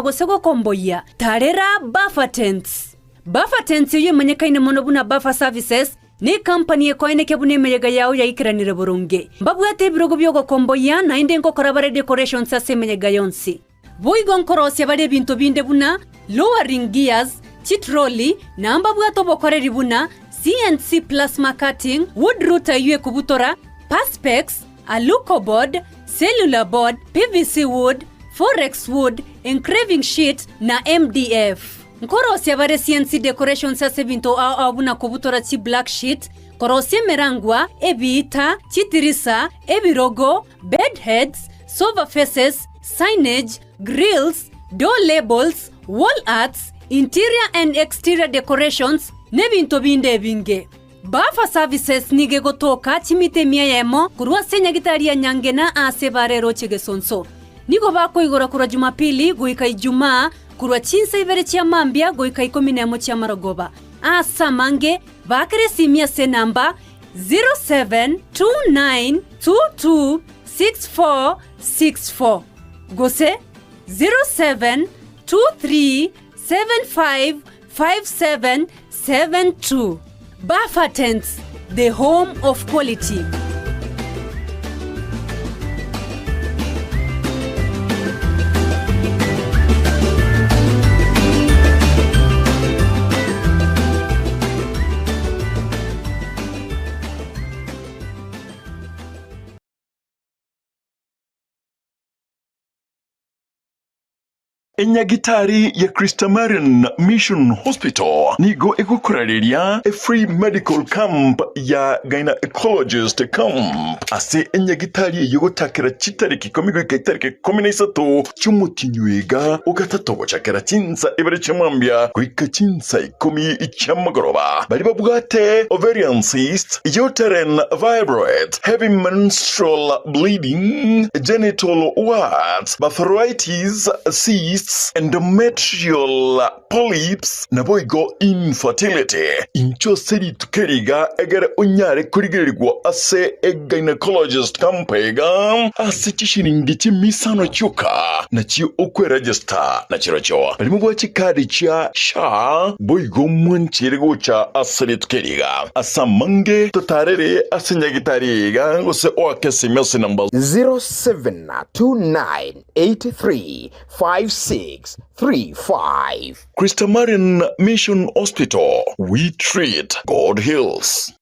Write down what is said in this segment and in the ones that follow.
Gose gokomboyia, tarera Buffer Tents. Buffer Tents eyio emanyekaine mono buna Buffer Services, necompany ekoenekia buna emeyega yao yaikeranire boronge. Mbabwate ebirogo bi'ogokomboyia naende nkokora bare decorations ase emeyega yonsi. Boigo nkorosia bare ebinto binde buna lowering gears, chitrolley, na mbabwate obokoreri buna CNC plasma cutting, wood router eyio ekobutora, perspex, Alucoboard, cellular board, PVC wood, forex wood, engraving sheet, na MDF. Nkorosia bare CNC decorations ase ebinto ao ao buna kobutora chi black sheet, korosia emerangwa, ebiita, chitirisa, ebirogo, bed heads, sofa faces, signage, grills, door labels, wall arts, interior and exterior decorations, n'ebinto binde ebinge. Buffer Services nigo egotoka chimita emia eyemo korwa ase enyagitari ya Nyangena aase bare eroche Gesonso. Nigo bakoigora korwa Jumapili goika Ijumaa korwa chinsa ibere chia mambia goika ikomi nemo chi'amarogoba. Aase amange, baakera esimi ase enamba 0729226464 gose 0723755772. Buffer Tents, the home of quality. Enyagitari ya Christamarian Mission Hospital nigo egokorareria a free medical camp ya gynaecologist camp ase enyagitari eyio gochakera chitariki ikomi goika chitariki 13 chi'omotienyi oiga ogatato gochakera chinsa ibere chia mambia goika chinsa ikomi chi'amagoroba. Baria babwate ovarian cyst, uterine fibroids, heavy menstrual bleeding, genital warts, Barthoritis, cysts, endometrial polyps, naboigo infertility. Inchuo ase rituko eri iga egere onyare korigererigwa ase a gynecologist camp iga ase chishilingi chimisano chioka nachio okweregister nachirochio. Baria mobwate chikadi chia SHA boigo mwanchire gocha ase rituko eri iga. Ase amange totarere ase nyagitari iga gose oake esimi ase number. 0729835635. Christamarian Mission Hospital, we treat, God heals.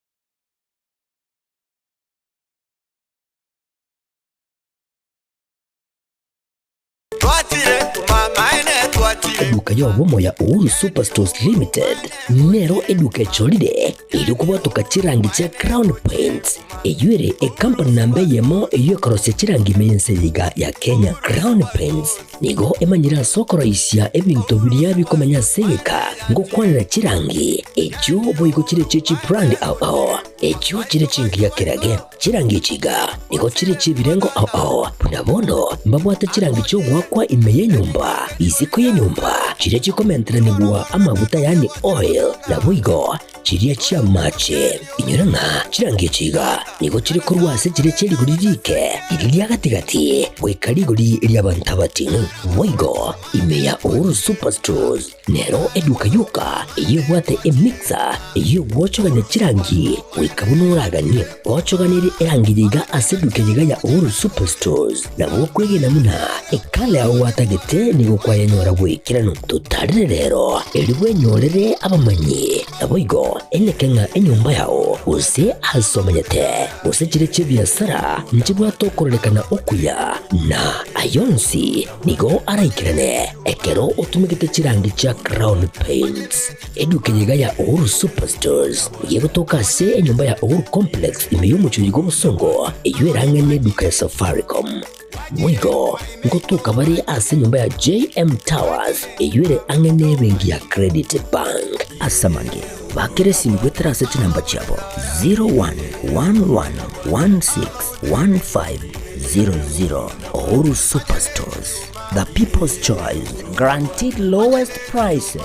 Eduka y'obomo ya Uhuru Superstores Limited nero eduka echorire erio kobwatoka chirangi chia Crown Paints, eyio ere ecompany namba eyemo eyio ekorosia chirangi ime y'ense eye iga ya Kenya. Crown Paints nigo emanyire ase okoroisia ebinto biria bikomenya ase egeka ngokwanera chirangi echio boigo chire chie chibrand ao ao echio chire chingiya kerage. Chirangi echi iga nigo chire chi'ebirengo ao ao, buna bono mbabwate chirangi chi'ogoakwa ime y'enyomba, isiko y'enyomba, chiria chikomenteranigwa amaguta yaani oil, naboigo chiria chi'amache. Inyora ng'a chirangi echi iga nigo chire korwa ase chiria chie rigori riike, riria ria gati-gati, goika rigori ri'abanto abating'u. Boigo ime ya Uhuru Superstores Nero eduka yoka eyio ebwate emixer eyio egwochogania chirangi goika buna oraganie. Gochoganerie erangi eye iga ase eduka eye iga ya Uhuru Superstores nabo okwegena buna ekala yao gwatagete nigo kwayenyora bw'ekeranu. Totarere rero erio bwenyorere abamanyi naboigo eneke ng'a enyomba yao gose ase omenyete gose chire chi'ebiasara nchibwate okororekana okuya na ayonsi Nigo araikerane ekero otumegete chirangi chia Crown Paints. Eduka eye iga ya Uhuru Superstores nigo egotoka ase enyomba ya Uhuru Complex ime y'omochie oyo bw'obosongo eyio erang'e neduka ya Safaricom. Boigo ngotoka bare ase enyomba ya JM Towers eyio ere ang'e nebenki ya Credit Bank. Ase amange, bakera esimi goetera ase chinamba chiabo 0111161500. Uhuru Superstores, the people's choice, guaranteed lowest prices.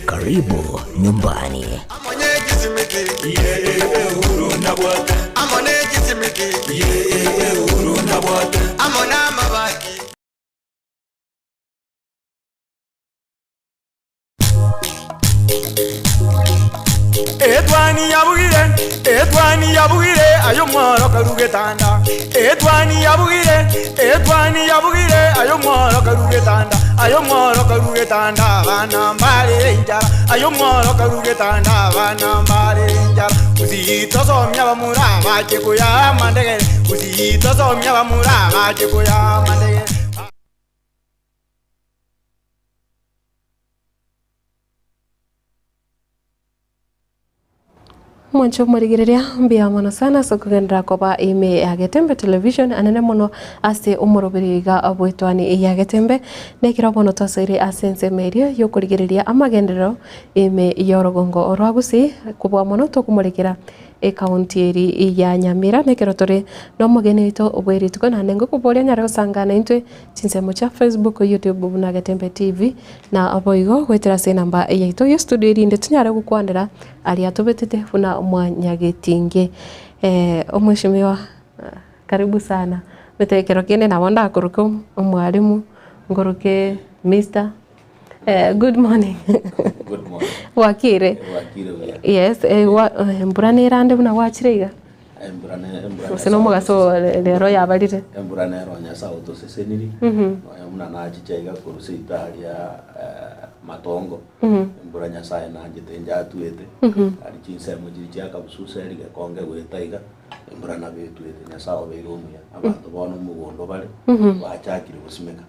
Karibu nyumbani. Etwani yabugire, etwani yabugire, aye omworo karue getanda. Etwani yabugire, etwani yabugire, aye omworo karue getanda. Aye omworo karue getanda, abana mbarere enchara. Aye omworo karue getanda, abana mbarere enchara. Gusii tosomia abamura abache koya amandegere, Gusii tosomia abamura abache koya amandegere. Mwanche omorigereria, mbuya mono sana ase okogenderera koba ime ya Getembe Television anene mono ase omoroberi iga bw'etwani ya Getembe. Nekero bono twasoire ase ensemo eria y'okorigereria amagenderero ime y'orogongo rwa Gusii, kobua mono tokomorekera Ekaunti eri ya Nyamira nekero tore nomogeni oito bwe rituko naende ngokoboria onyare gosangana intwe chinsemo chia Facebook, YouTube buna Getembe TV na boigo goetera ase enamba yaito ye studio erinde tonyare gokwanera aria tobetete buna mwanyagetinge. Omweshimiwa karibu sana, omanyete ekero kende nabo ndakoroke omwalimu, nkoroke Mister. Good morning. Good morning. Bwakire? Bwakire buya. Yes, eh, gwa- eh, embura nerande buna gwachire iga? Embura ne embura Gose na omogaso ore- rero yabarire? Embura nero Nyasaye otosesenirie. Nonya buna nachicha iga korwa seito aria eh, Matongo. Embura Nyasaye nanchete inche atuete. Aria chinsemo chiria chia Kabususa eri gekonge goeta iga, embura nabo etuete. Nyasaye obeire omuya. Abanto bono omogondo bare, bachakire gosimeka.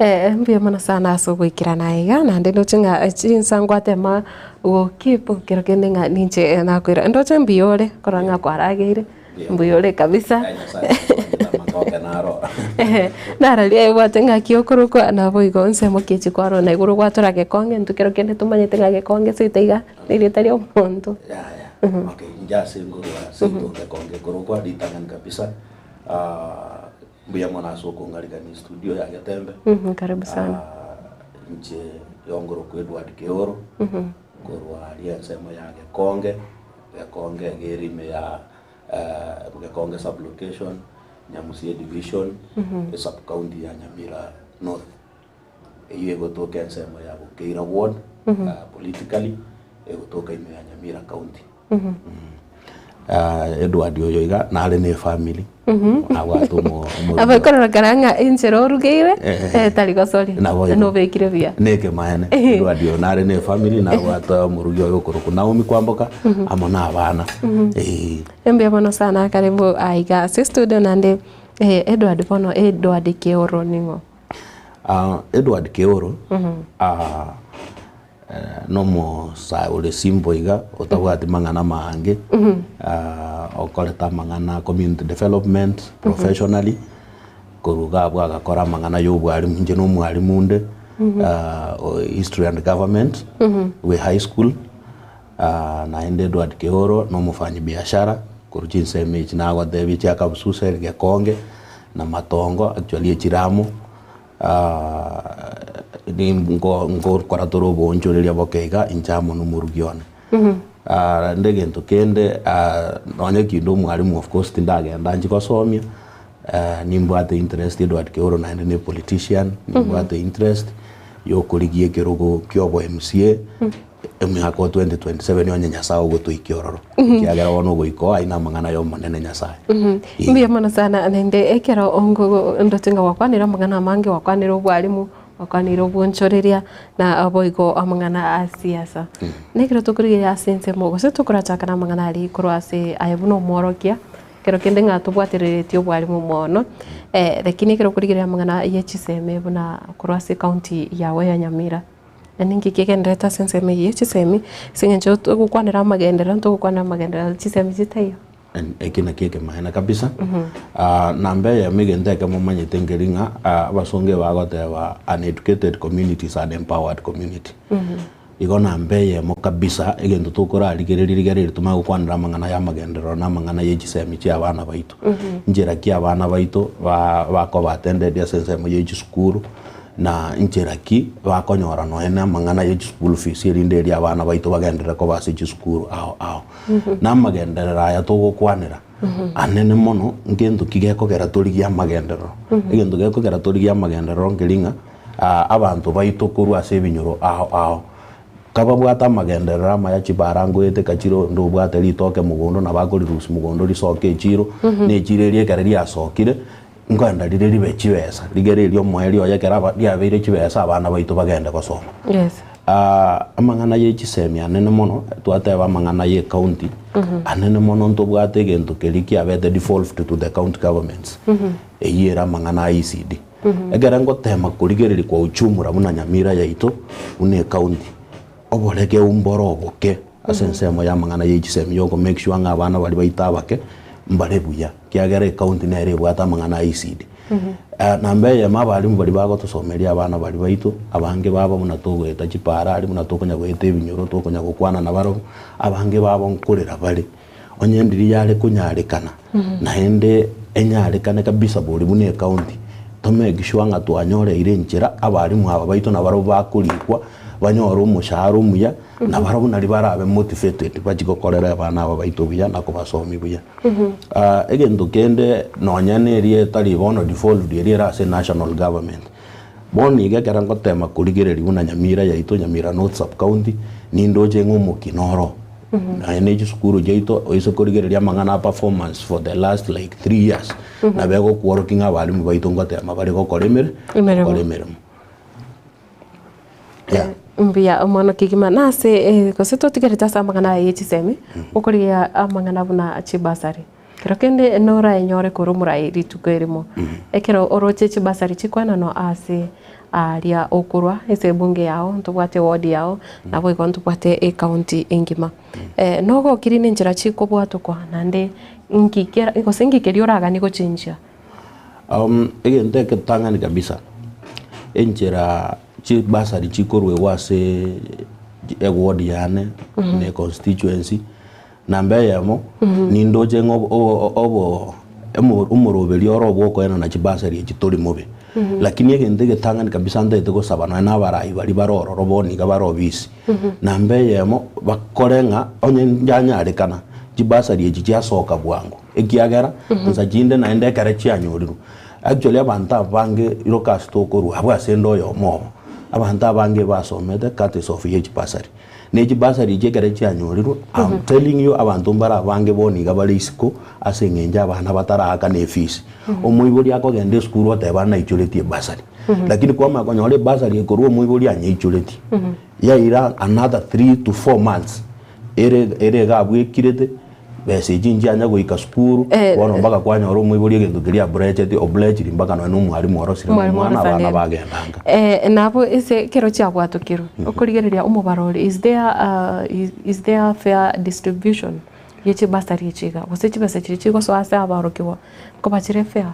Ee, mbuya mono sana ase ogoikerana aiga, naende ndoche ng'a chinsa ngwatema go keep kero kende ng'a ninche nakoira, ndoche mbuya ore korora ng'a kwarageire, mbuya ore kabisa. Aye Nyasaye akonyete amatoke naro. Nararia ebwate ng'aki okorokwa naboigo ensemo ki echi kwarora na igoro gwatora gekonge intwe kero kende tomanyete ng'a gekonge seito iga nerieta ria omonto. Yaya, okay, inche ase nkorwa seito gekonge korokwa ritang'ani kabisa, Mbuya mono ase okong'arigania estudio ya Getembe. Karibu sana. Ah, inche yongorokwa Edward Keoro korwa aria ensemo ya Gekonge, Gekonge iga ere ime ya eh, Gekonge sub-location, Nyamusie division, esub-county ya Nyamira North. Eyio egotoka ensemo ya Bokeira ward, ah, politically egotoka ime ya Nyamira county. Ah, Edward oyo iga nare ne efamily abwate omo omorugi Aba ekororokana ng'a enchera orugeire Eh. eh, tari gosoria Nabo igo. nobekire buya nekemaene Edward oyo nare ne efamily nabwate omorugi oyo okorokwa Naomi Kwamboka amo na abana eh. Mbuya mono sana karibu aiga ase studio naende eh, Edward bono Edward Keoro ning'o? Ah, Edward Keoro ah, Nomosae ore simple iga, otabwati mang'ana maange, okorete amang'ana a community development professionally, korwa iga abwo agakora amang'ana ya obwarimu, inche na omwarimu onde o history and government bwe high school, naende Edward Keoro na omofanyi biashara korwa chinsemo echi nagotebia chia Kabususa, Gekonge na Matongo actually echire amo. Ngokora tore oboonchoreria boke iga, inche amo nomorugi one. Naende egento kende, nonye kinde omwalimu of course tindagenda nchie gosomia, nimbwate interest Edward Keoro naende ne politician, nimbwate interest ya okorigia ekerogo kia obo MCA, emiaka o 2027 onye Nyasaye ogotoikia ororo, ekiagera bono ogoika oo aye namang'ana ya Omonene Nyasaye. Mbuya mono sana naende ekero ongo ndoche ng'a gwakwanire amang'ana amange, gwakwanire obwalimu, gwakwanire obwonchoreria, na boigo amang'ana a siasa. Na ekero tokorigereria ase ensemo gose tokorachaka na amang'ana aria korwa ase aye buna omworokia, ekero kende ng'a tobwatereretie obwalimu mono, lakini ekero okorigereria amang'ana ya chisemi buna korwa ase ecounty yago ya Nyamira. Na ninki kegendererete ase ensemo eye ye chisemi, ase eng'encho togokwanera amagenderero ntogokwanera amagenderero chisemi chitaiyo. Eki nakio ekemaene kabisa. Namba eyemo egento ekemo omanyete nkeri ng'a abasongo ebagoteba an educated community is an empowered community. Igo namba eyemo kabisa egento tokorarigereria rigereria tomanye gokwanera amang'ana ya amagenderero na amang'ana ye chisemi chia abana baito. Nchera ki abana baito bakoba attended ase ensemo ye chisukuru. Na inchera ki bakonyora nonya namang'ana ye chischool fees erinde erio abana baito bagenderere koba ase chisukuru ao ao. Namagenderero aya togokwanera anene mono ngento ki gekogera torigie amagenderero. Egento gekogera torigie amagenderero nkeri ng'a abanto baito korwa ase ebinyoro ao ao. Kababwate amagenderero amaya chibara ngoeteka chire onde obwate ritoke mogondo nabo akorirusia mogondo risoke echiro, na echiro eria ekero riasokire, nkoenda rire ribe chibesa, rigere erio omoerio oye ekero aba riabeire chibesa abana baito bagende gosoma. Yes. Amang'ana ye chisemi anene mono, twateba amang'ana ye ecounty, anene mono ntobwate egento keria kiabete devolved to the county governments, eyio ere amang'ana a ECD. Ekere ngotema korigereria kwa uchumura buna Nyamira yaito, buna ecounty, oboregeu mbore oboke ase ensemo y'amang'ana ye chisemi ya oko make sure ng'a abana baria baito abake mbare buya, ekiagera ecounty nere ebwate amang'ana a ECD. Namba eyemo abalimu baria bagotosomeria abana baria baito, abange babo buna togoeta chipara aria, buna tokonya goeta ebinyoro, tokonya gokwana nabarobwo, abange babo nkorera bare. Onye ndiria yare konyarekana, naende enyarekane kabisa bori buna ecounty, to make sure ng'a twanyoreire enchera abalimu aba baito nabarobwo bakorikwa, banyore omoshahara omuya, nabarobwo naria barabe motivated bachie gokorera abana aba baito buya na kobasomia buya. Egento kende nonya na erieta riria bono devolved eria ere ase national government, bono iga ekero ngotema korigereria buna Nyamira yaito, Nyamira North Sub County, nindoche ng'a omokina oro. Naye ne chisukuru chiaito oise korigereria amang'ana a performance for the last like 3 years nabo egokworokia ng'a abalimu baito ngotema bare gokora emere Emeremo. gokora emeremo. Yeah. Mbuya omwana kegima nase eh, gose totigerete ase amang'ana aya ye chisemi, okorigia amang'ana buna chibasari. Kero kende noraenyore korwa omorai rituko erimo, ekero oroche chibasari chikwenanwa aase aria okorwa ase ebunge yao, ntobwate eward yao, naboigo ntobwate ecounty engima. Nogokiri na enchera chikobwatokwa naende nki kera gose nki keria oraganie gochenjia? Egento egetang'ani kabisa, enchera chibasari chikoruegwa ase eward yane na econstituency. Namba eyemo, nindoche ng'a obo omoroberi ore obwokoenana chibasari echi tori mobe. Lakini egento egetang'ani kabisa ntagete gosaba nonya na abarai baria bare ororo bono iga bare obisi, namba eyemo bakore ng'a onye njanyarekana chibasari echi chiasoka bwango, ekiagera nsa chinde naende ekere chianyorirwe. Actually abanto abange iroka ase tokorwa abwo ase ende oyomo obo, abanto abange basomete courtesy of ye chibasari. Ne chibasari echi ekero chianyorirwe, I'm telling you abanto mbare abange bono iga bare isiko ase eng'encho abana bataraakana efees. Omoibori akogenda esukuru oteba naichoretie ebasari. Lakini kwamanya konyora ebasari ekorwa omoibori anyeichoretie, yaira another 3 to 4 months ere ere iga abwo ekirete, besa echi nchianya goika sukuru, Eh, bono mpaka kwanyora omoibori egento keria abrecheti, obrechiri mpaka nonya na omwalimu orosire na Omwalimu omwana abana orosanire. bagendanga. Eh, nabo ase ekero chiabwatokirwe, okorigereria omobaro ore, is there is is there fair distribution ye chibasari echi iga, gose chibesa chiria chigosoa ase abaorokigwa nkoba chire fair?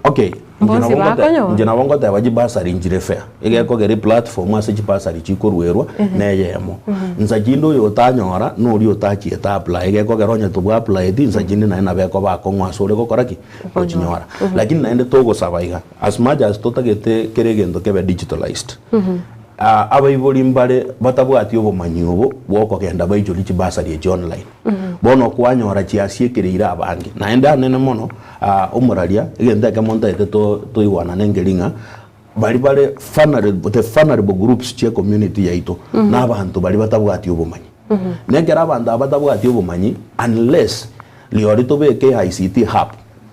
Okay, inche Bonsi nabo ngote- bakonyora? inche nabo ngoteba chibasari nchire fair, egekogera eplatform ase chibasari chikoruerwa na eyemo. Nsa chinde oyo otanyora, na oria otachiete apply, egekogera onye tobwa applyeti, nsa chinde naende nabo ekoba akong'u ase ore gokora ki? Gochinyora. Lakini naende togosaba iga, as much as totagete kera egento kebe digitalized, Abaibori mbare batabwati obomanyi obo bw'okogenda baichorie chibasari echi online. Bono kwanyora chiasiekereire abange. Naende anene mono, omoraria, egento ekemo ntaete toigwanane nkeri ng'a baria bare vulnerable, the vulnerable groups chie community yaito, na abanto baria batabwati obomanyi. Na ekero abanto aba batabwati obomanyi, unless rirorio tobeke ICT hub,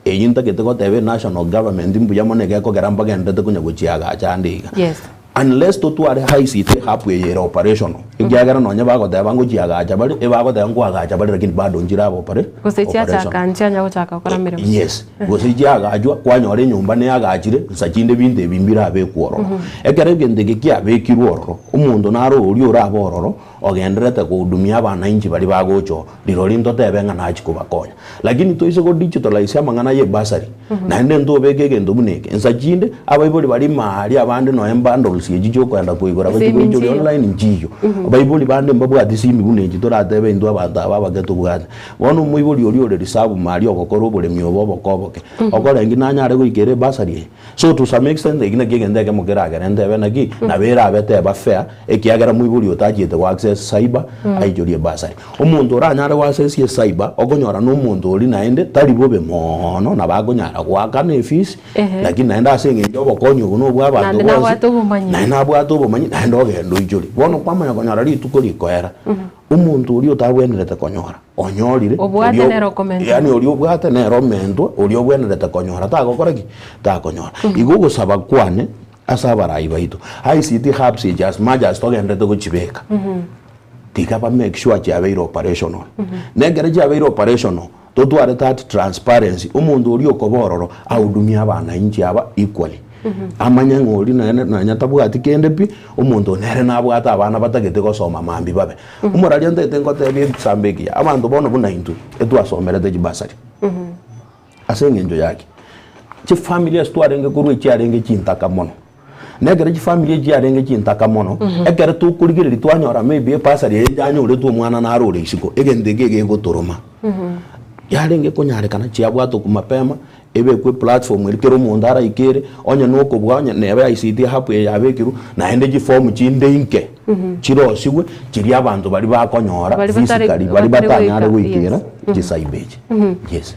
eyio ntagete goteba enational government mbuya mono egekogera mbagenderete konya gochiagacha ande iga. Yes. Unless totware ICT hub eye ere operational, ekiagera nonye bagoteba ngochiagacha bare, ebagoteba nkoagacha bare lakini bado nchirabe opere Gose operational. chiachaka nchianya gochaka gokora emeremo. Yes, gose chiagachwa, kwanyora enyomba neagachire, nsa chinde ebinto ebi mbirabekwe ororo. Ekero egento eke kiabekirwe ororo, omonto naro oria orabe ororo, ogendererete kohudumia abanainchi baria bagocha oo, rirorio ntotebe ng'a nachia kobakonya. Lakini toise go digitalize amang'ana ye bursary, naende ntobeke egento buna eke, nsa chinde, abaibori baria ime aaria abande nonya bundles echi chiokoenda koigora bachie Esimi goichoria nchiyo. online nchiyo. Abaibori bande mbabwati simi buna echi toratebe intwe abanto aba abake tobwate. Bono omoibori oria ore reserve ime aria ogokora oboremi obo oboke oboke, okorengi nanyare goikera ebursary eye? So to some extent eki nakio egento ekemo keragere ntebe naki, nabo erabe teba fair, ekiagera moibori otachiete go access cyber aichorie bursary. Omonto oranyare go access ecyber, okonyora na omonto oria naende tari bobe moono, nabo akonyara goakana efees, Ehe. lakini naende ase eng'encho obokonyi obo na obwa abanto Naende bonsi, nabwate obomanyi. Naye nabwate obomanyi naende ogende oichorie. Bono kwamanya konyora rituko rikoera, omonto oria otabwenerete konyora onyorire, Obwate oria nere okomentwa. yaani oria obwate nere omentwe, oria obwenerete konyora tagokora ki? Takonyora. Igo ogosaba kwane ase abarai baito, ICT hubs echi as much as togenderete gochibeka, tiga ba make sure chiabeire operational. Na ekero chiabeire operational, totware that transparency, omonto oria okoba ororo ahudumie abananchi aba equally. Amanye ng'a oria nere nonya tabwati kende pi, omonto oyo nere nabwate abana batagete gosoma mambia babe. Omoraria ntagete ngotebie egesambo ekiya, abanto bono buna intwe, etwasomerete chibasari. Ase eng'encho yaki, chifamiri ase twarenge korwa echiarenge chintaka mono. Na ekero chifamiri echi chiarenge chintaka mono, ekero tokorigereria twanyora maybe ebasari eye yanyoretwe omwana naro ore isiko, egento eke egegotoroma. Yarenge konyarekana chiabwatokwa mapema, ebekwe eplatform eria kera omonto araikere, onye na okobua onye neba ICT hub eye yabekirwe, naende chiform chinde inke chirosigwe, chiria abanto baria bakonyora Baria batari- physically baria batari batanyare goika, goikera yes. chicyber echi. Yes.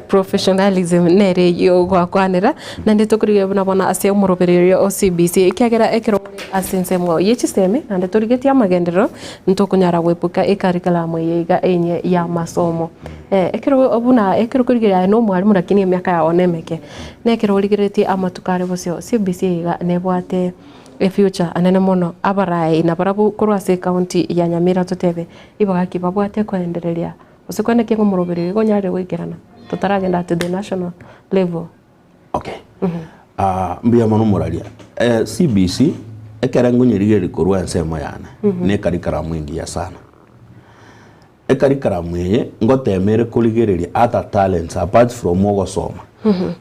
Professionalism nere eyio ogwakwanera, naende tokorigereria buna bono ase omoroberio oyo o CBC, ekiagera ekero ore ase ensemo ye chisemi naende torigetie amagenderero, ntokonyara goepuka ecurriculum eye iga enye y'amasomo. Ekero buna ekero okorigereria aye na omwalimu lakini emiaka yao nemeke, na ekero origereretie amatuko are bosio, CBC eye iga nebwate efuture anene mono, abarai nabarabwo korwa ase ecounty ya Nyamira totebe, ibaga ki babwate koendereria Gose kwane ki ng'omoroberio igo onyarire goikerana totaragenda to the national level? Okay. Ah, mbuya mono moraria. Eh, CBC ekere ngonyerigereria korwa ensemo yane ne curriculum engiya sana. Ecurriculum eye ngotema ere korigereria other talents apart from ogosoma.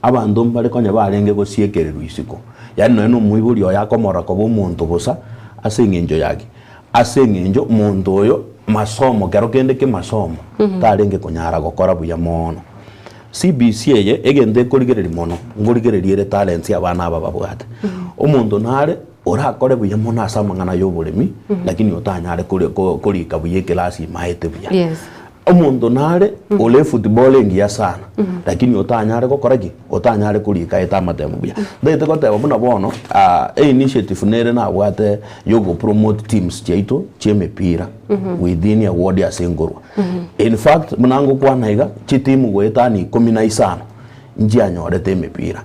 Abanto mbare konya barenge gosiekererwa isiko. Yaani nonya na omoibori oye akomorora koba omonto bosa ase eng'encho yaki. Ase engencho monto oyo masomo kero kende kemasomo tarenge konyara gokora buya mono. CBC eye egento ekorigereria mono nkorigereria ere talents abana aba babwate. Omonto nare orakore buya mono ase amang'ana ya oboremi lakini otanyare kori korika buya ekelasi ime aete buya. Yes. Omonto nare ore efootball engiya sana lakini otanyare gokora ki? Otanyare korika aete amatemo buya. Ntagete goteba buna bono einitiative nere nabwate ya ogopromote teams chiaito chia emepira within eward ase nkorwa. In fact buna ngokwana iga chitimu goetania ikomi na isano nchianyorete emepira.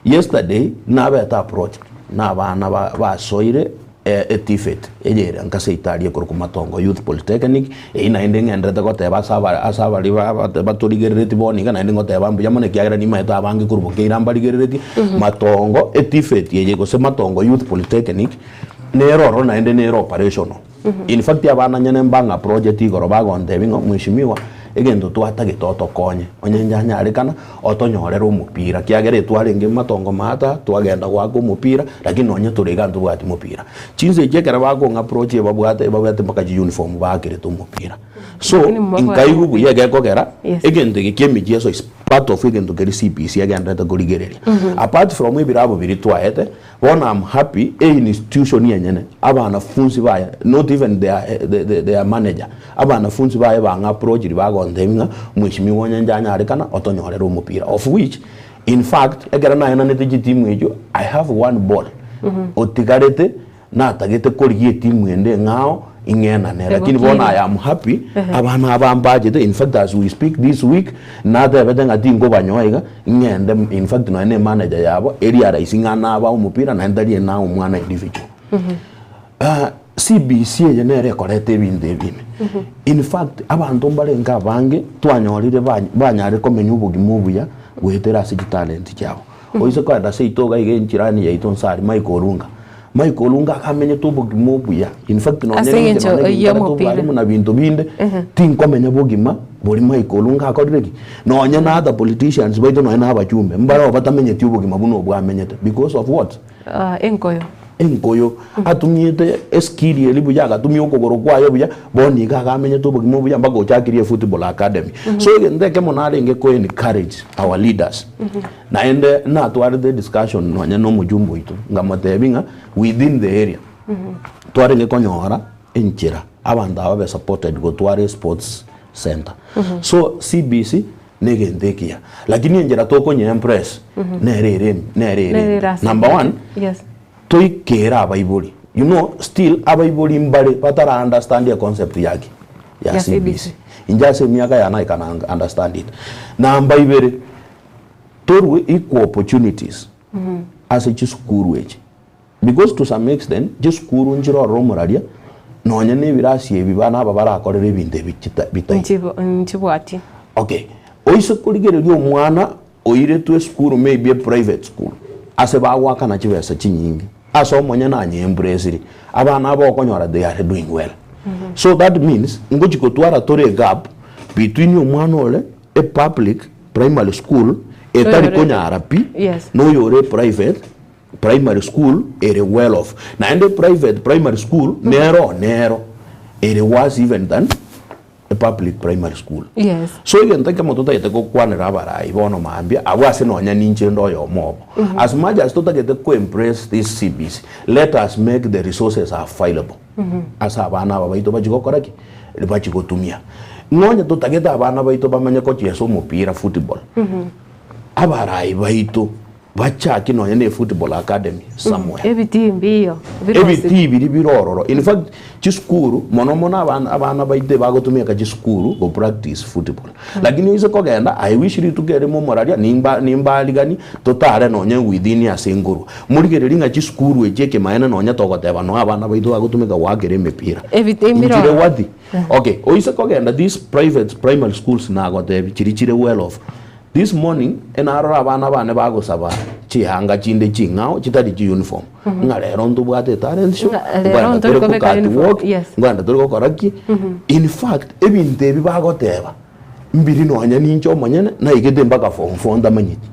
Yesterday nabete approached na abana basoire Etifeti, eye ere nka seitari ekorokwa Matongo Youth Polytechnic, eyio naende ng'enderete goteba ase aba ase abaria ba ba batorigereretie bono iga naende ngoteba mbuya mono ekiagera nimaete abange korwa bokeira mbarigereretie, Matongo Etifeti eye gose Matongo Youth Polytechnic, nere ororo naende nere operational. In fact abana nyene mbang'a project igoro bagontebia ng'a mheshimiwa, egento twatagete otokonye, onye njanyarekana otonyorere omopira, ekiagera etwarenge matongo maata, twagenda goaka omopira, lakini nonye tore iga ntobwati mopira. Chinsa echi ekero bakong'a approach ebabwate, ebabwate mpaka chiuniform baakerete omopira. So, Lakini mobwate nkaigwa omopira. buya egekogera, Yes. egento eke kia emicheso is part of egento keria CBC egendererete korigereria. Apart from ebirabo biria twaete, Bono am happy e institution enyene abanafunsi baye not even their, the, the, their manager abanafunsi baye bang'a approachiri bagontebia ng'a mheshimiwa onye njanyarekana otonyorere omopira of which in fact ekero naenanete chitimu echio I have one ball otigarete natagete korigia etimu ende eng'ao ing'enane lakini bono I am happy abana aba mbachete in fact as we speak this week natebete ng'a tinkobanyoa iga Ing'ende, in fact nonya ne manager yabo eri araisi ng'a naba omopira naende tari ena omwana individual. Ah, CBC eye nere ekoreta ebinto ebi ime. In fact abanto mbarenge abange twanyorire ba- banyare komenya obogima obuya goetera ase chitalent chiabo. Oise kogenda seito iga iga enchirani yaito nse aria Michael Olunga, Michael Olunga iga amenyete obogima obuya in fact nonye Ase ninche eng'encho nonye eyio ginkarete omopira. obwalimu na binto binde tinkomenya bogima bori Michael Olunga akorire ki? Nonye na other politicians baito nonye na abachumbe mbareo batamenyeti obogima buna obwo amenyete because of what? Ah, enkoyo. Enkoyo atumiete eskill eria buya agatumia okogoro kwaye buya bono iga iga amenyete obogima obuya mpaka ochakirie efootball academy. So egento ekemo narenge ko encourage our leaders Naende natwarete ediscussion nonya na omojumbe oito, nkamotebia ng'a within the area twarenge konyora enchera abanto aba babe supported gotwara esports centre. So CBC na egento ekiya, lakini enchera tokonya empress nere ere nere ere Nere embe. ere ase Number one, Yes. Toikere abaibori, you know still abaibori mbare batara understand e concept ya ki? Ya Ya CBC. CBC. Inche ase emiaka yane I can understand it. Namba ibere, torwe equal opportunities ase chisukuru echi because to some extent chisukuru nchire ororo omoraria nonye na ebirasi ebi bana aba barakorere ebinto ebi chita bitaiyo. Nchibo nchibwati. Okay, oise korigereria omwana Oiretwe esukuru maybe a private school ase bagoakana chibesa chinyinge ase omonyene anyeembracire abana aba okonyora they are doing well so that means ngochi kotwara tore egap between omwana ore a public primary school etari Oyore- konyara pi Yes. na oyore eprivate primary school ere well off naende private primary school nero nero ere worse even than a public primary school. Yes. So egento ekemo totagete gokwanera abarai bono mambia abwo ase nonya ninche inde oyomo obo. As much as totagete ko embrace this CBC, let us make the resources available ase abana aba baito bachie gokora ki? Bachie gotumia. Nonye totagete abana baito bamanye gochiesa omopira football, abarai baito Bachaki nonya ne football academy somewhere. Ebitii mbiyo birosi. Ebitii biria bire ororo. In fact, chisukuru mono mono abana abana baito ebagotumeka chisukuru go practice football. Lakini oise kogenda, I wish rituko erimo omoraria nimba nimbarigani totare nonya within ase nkorwa. Morigererie ng'a chisukuru echi ekemanene nonya togoteba noe abana baito bagotumeka goakera emepira. Ebitii mbire Nchire ororo. worthy. Okay, oise kogenda these private primary schools nagotebi chiria chire well off. This morning enarora abana bane bagosaba chihanga chinde ching'ao chitari chi uniform ng'a rero ntobwate etalent show Ng'a rero nkoenda ntori tore kobeka go cat uniform, walk yes. nkoenda tore gokora ki in fact ebinto ebi bagoteba mbiri nonya ninche omonyene naigete mpaka form four ntamanyeti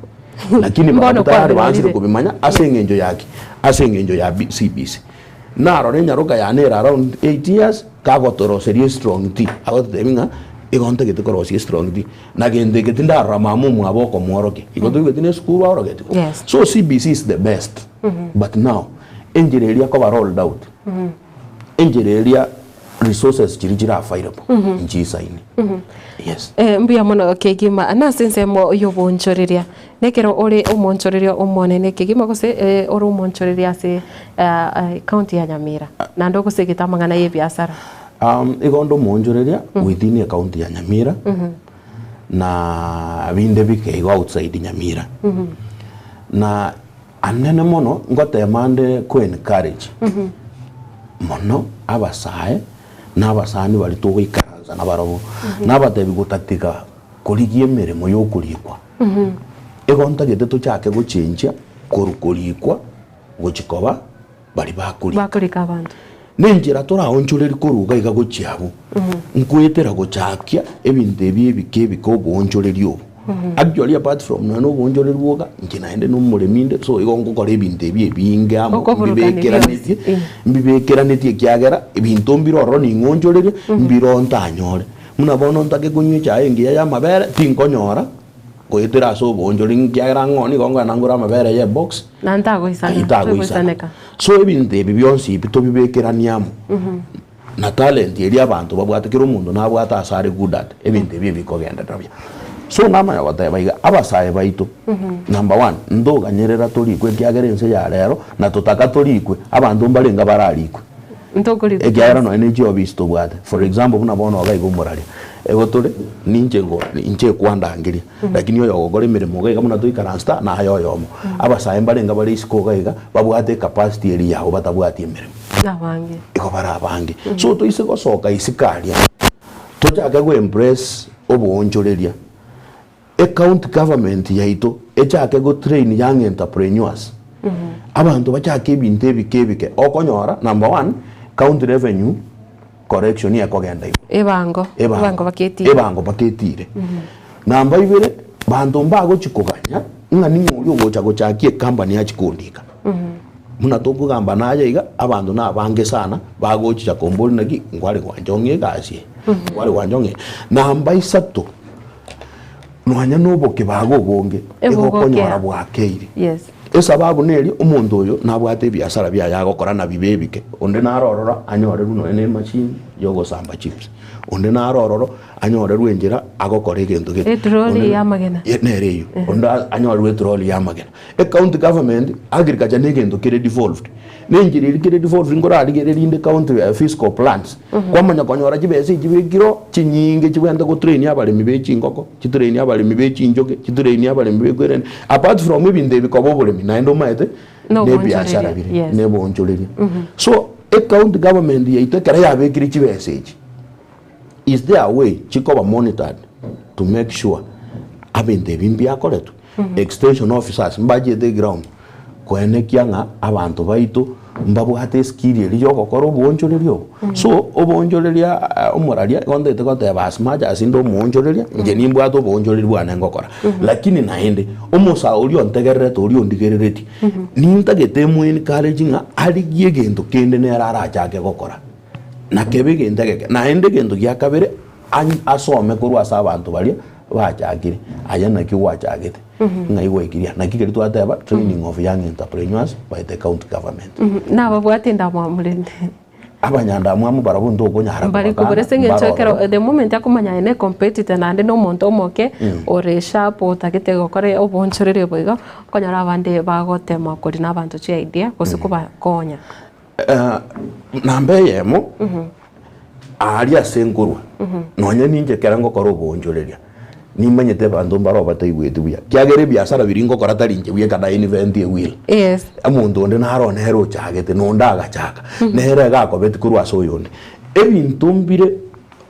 lakini Mbono barabwo tayari kwabinorire. baansire kobimanya ase eng'encho ya ki ase eng'encho ya B CBC. Narora enyaroka yane ere around 8 years kagotoroseria estrong tea agototebia ng'a igo ntagete korosia estrong tea na gento eke tindarora mama omwabo okomworokia igo toigweti na esukuru aorogetigwe Yes. so CBC is the best but now enchera eria ekoba rolled out enchera eria resources chiria chire available nchisaini yes. Eh, mbuya mono kegima nase ensemo y'oboonchoreria. Nekero ore omoonchoreria omonene kegima gose eh, ore omoonchoreria ase county ya Nyamira, naende ogosegete amang'ana y'ebiasara. Um, igo onde omoonchoreria within ecounty ya Nyamira na binde bike igo outside Nyamira. Na anene mono ngotema nde ko encourage mono abasae na abasani baria togoikaransa nabarobwo, nabatebi gotatiga korigia emeremo yokorikwa. Igo ntagete tochake gochenchia korwa korikwa gochia koba baria bakorika. Bakorika abanto. Nenchera toraonchorerie korwa iga iga gochia abwo, nkoetera gochakia ebinto ebi ebike ebike oboonchoreria obo. Actually apart from nonya na oboonchoreria bwoka, inche naende na omoremi inde, so igo ngokora ebinto ebi ebinge amo Okoburukania mbibekeranetie, bionsi, eh. mbibekeranetie ekiagera ebinto mbire ororo ning'onchorerie, mbire oo ntanyore. Buna bono ntake konywa echae engiya y'amabere, tinkonyora goetera ase oboonchoreri ekiagera ng'o nigo nkogenda ngore amabere ye ebox, Na ntagoisana, Aye tagoisana. togoisaneka. So ebinto ebi bionsi ebi tobibekeranie amo na talent eria abanto babwate kera omonto nabwate ase are good at ebinto ebi ebikogenderera buya. So namanya goteba iga abasae baito number one ntoganyerera torikwe ekiagera ense ya rero na totaka torikwe abanto mbarenge bararikwe. Ntokorikwa Ekiagera nonya ne chiofisi tobwate for example buna bono iga iga omoraria igo tore ninche ngo inche ekwandangeria lakini oyo ogokora emeremo iga iga buna toikaransete aa naye oyomo. Abasae mbarenge bare isiko iga iga babwate ecapacity eria yabo batabwati emeremo. Nabange. Igo bare abange. So toise gosoka isiko aria tochake go embrace oboonchoreria Ecounty government yaito echake go train young entrepreneurs abanto bachake ebinto ebike ebike okonyora number one county revenue correction ekogenda igoro Ebango, ebango baketire. ebango baketire namba ibere banto mbagochi koganya ng'a ning'o oria ogocha gochakia ecompany achi kondika buna tokogamba naye iga abanto na abange sana bagochicha komboria naki nkware gwancha ong'e egasi eye nkware gwancha ong'e namba isato Nonya noboke bago obonge, Ebogokea. egokonyora bwakeire. Yes. Esababu neri, omonto oyo nabwate ebiasara biaye agokora na bibe ebike. Onde nare ororo anyorerwe nonya na emachine ya ogosamba chips. Onde nare ororo anyorerwe enchera agokora egento gete. Etroli Onde- ya amagena. Ye- nere eyio. Onde anyorerwe etroli ya amagena. Ecounty government, agriculture na egento kere devolved. Na enchera eria kere devolved nkorarigereria rinde county fiscal plans, kwamanya konyora chibesa echi chibekire oo chinyinge chibwenerete gotrain abaremi be chingoko, chitrain abaremi be chinchoke, chitrain abaremi be kwerende, apart from ebinto ebi koba oboremi naende omanyete Na na ebiashara obonchoreria, bire, yes. na ebonchoreria. So, ecounty government yaito ekero yabekire chibesa echi, is there a way chikoba monitored to make sure ebinto ebi mbiakoretwe? Extension officers mbachiete eground koenekia ng'a abanto baito mbabwate eskill eria ya ogokora oboonchoreria obo. So oboonchoreria omoraria igo ntagete goteba as much as inde omoonchoreria, inche nimbwate oboonchoreria bwane ngokora. Lakini naende, omosae oria ontegererete oria ondigereretie, nintagete emo encourage ng'a arigie egento kende nere arachake gokora. Na kebe egento egeke. Naende egento gia kabere, asome korwa ase abanto baria bachakire, aye naki gwachagete, ng'ai gwaikirie aa. Naki keria twateba, training of young entrepreneurs by the county government. Nababwate endamwamu rende. Abanyandamwamu barabwo ntokonyara Mbari kobakana, kobora ase eng'encho mbare ekero ororo. the moment akomanya aye ne competitor naende na omonto omoke ore sharp otagete gokora oboonchoreria obo igo, okonyora abande bagotema korina abanto chiidea gose kobakonya. Namba eyemo, aaria ase nkorwa, nonya ninche ekero ngokora oboonchoreria, nimanyete abanto mbare obataigweti buya, ekiagera ebiasara biria ngokora tari inche bweka na invent a wheel. Yes. Omonto onde naro nere ochagete, na onde agachaka, nere iga akobeti korwa ase oyonde. Ebinto mbire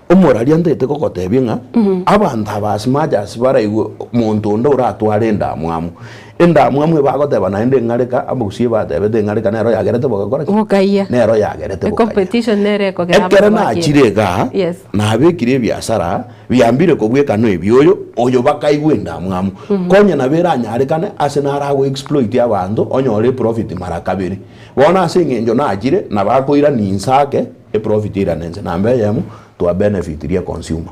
omoraria ntagete gogotebia ng'a abanto aba as much as baraigwe monto onde oratware endamwamu, endamwamu ebagoteba naende eng'areka, abagusii ebatebete eng'areka nero yagerete bogakora ki? Bokaiya. Nero yagerete bokaiya. Ecompetition nere ekogera Ekero abanto bakiina. nachire igaa, Yes. nabekire ebiasara biambire kobwekana ebioyo, oyo bakaigwa endamwamu. Konya nabo eranyarekane ase narago exploit abanto onyore eprofit mara kabere. Bono ase eng'encho nachire, nabo akoirania inse ake, Eprofit eirane inse. Namba eyemo, twa benefitirie consumer.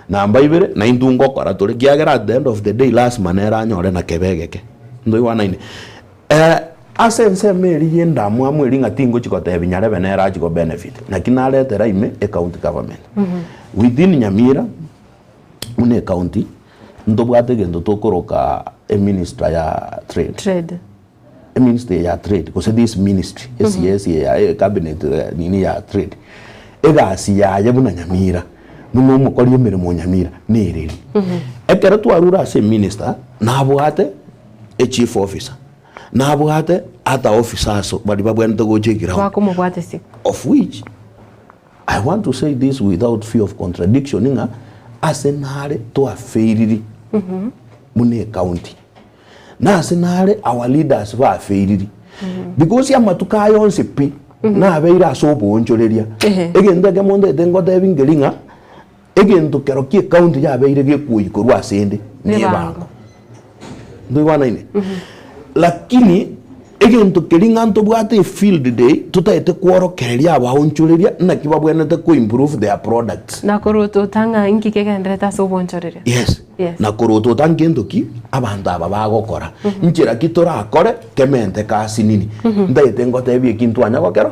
Namba ibere, naintwe ngokora tore, ekiagera at the end of the day lasima nere anyore na kebe egeke. Ntoigwanaine? Ase ensemo eria ya endamwamu eria ng'a tingochi gotebia nyarebe nere achi go benefit, naki naretera ime ecounty government. Within Nyamira, buna ecounty, ntobwate egento tokoroka eminister ya trade. Trade. Eministry ya trade gose this ministry eCS ya ecabinet nini ya trade egasi yaye buna Nyamira buna omokori emeremo o Nyamira nereri. Ekero twarure ase eminister nabwate echief officer, nabwate other officers baria babwenerete gocha eground Bakomobwatesia. of which I want to say this without fear of contradiction ng'a ase nare twafailiri buna ecounty. Nase nare our leaders bafailiri because amatuko aya onsi pi nabeire ase oboonchoreria. Egento ekemo ntagete ngotebi nkeri ng'a egento kero kia ecounty yabeire gekoyia korwa ase ende ne ebango. Ntoigwanaine? Lakini egento keria ng'a ntobwate efield day totagete kworokereria abaonchoreria naki babwenerete ko improve their products. Na korwa otota ng'a inki kegenderete ase oboonchoreria. Yes. Yes. Na korwa otota ngento ki abanto aba bagokora, nchera ki torakore kemente kasinini. Ntagete ngotebie eki ntwanya gokero,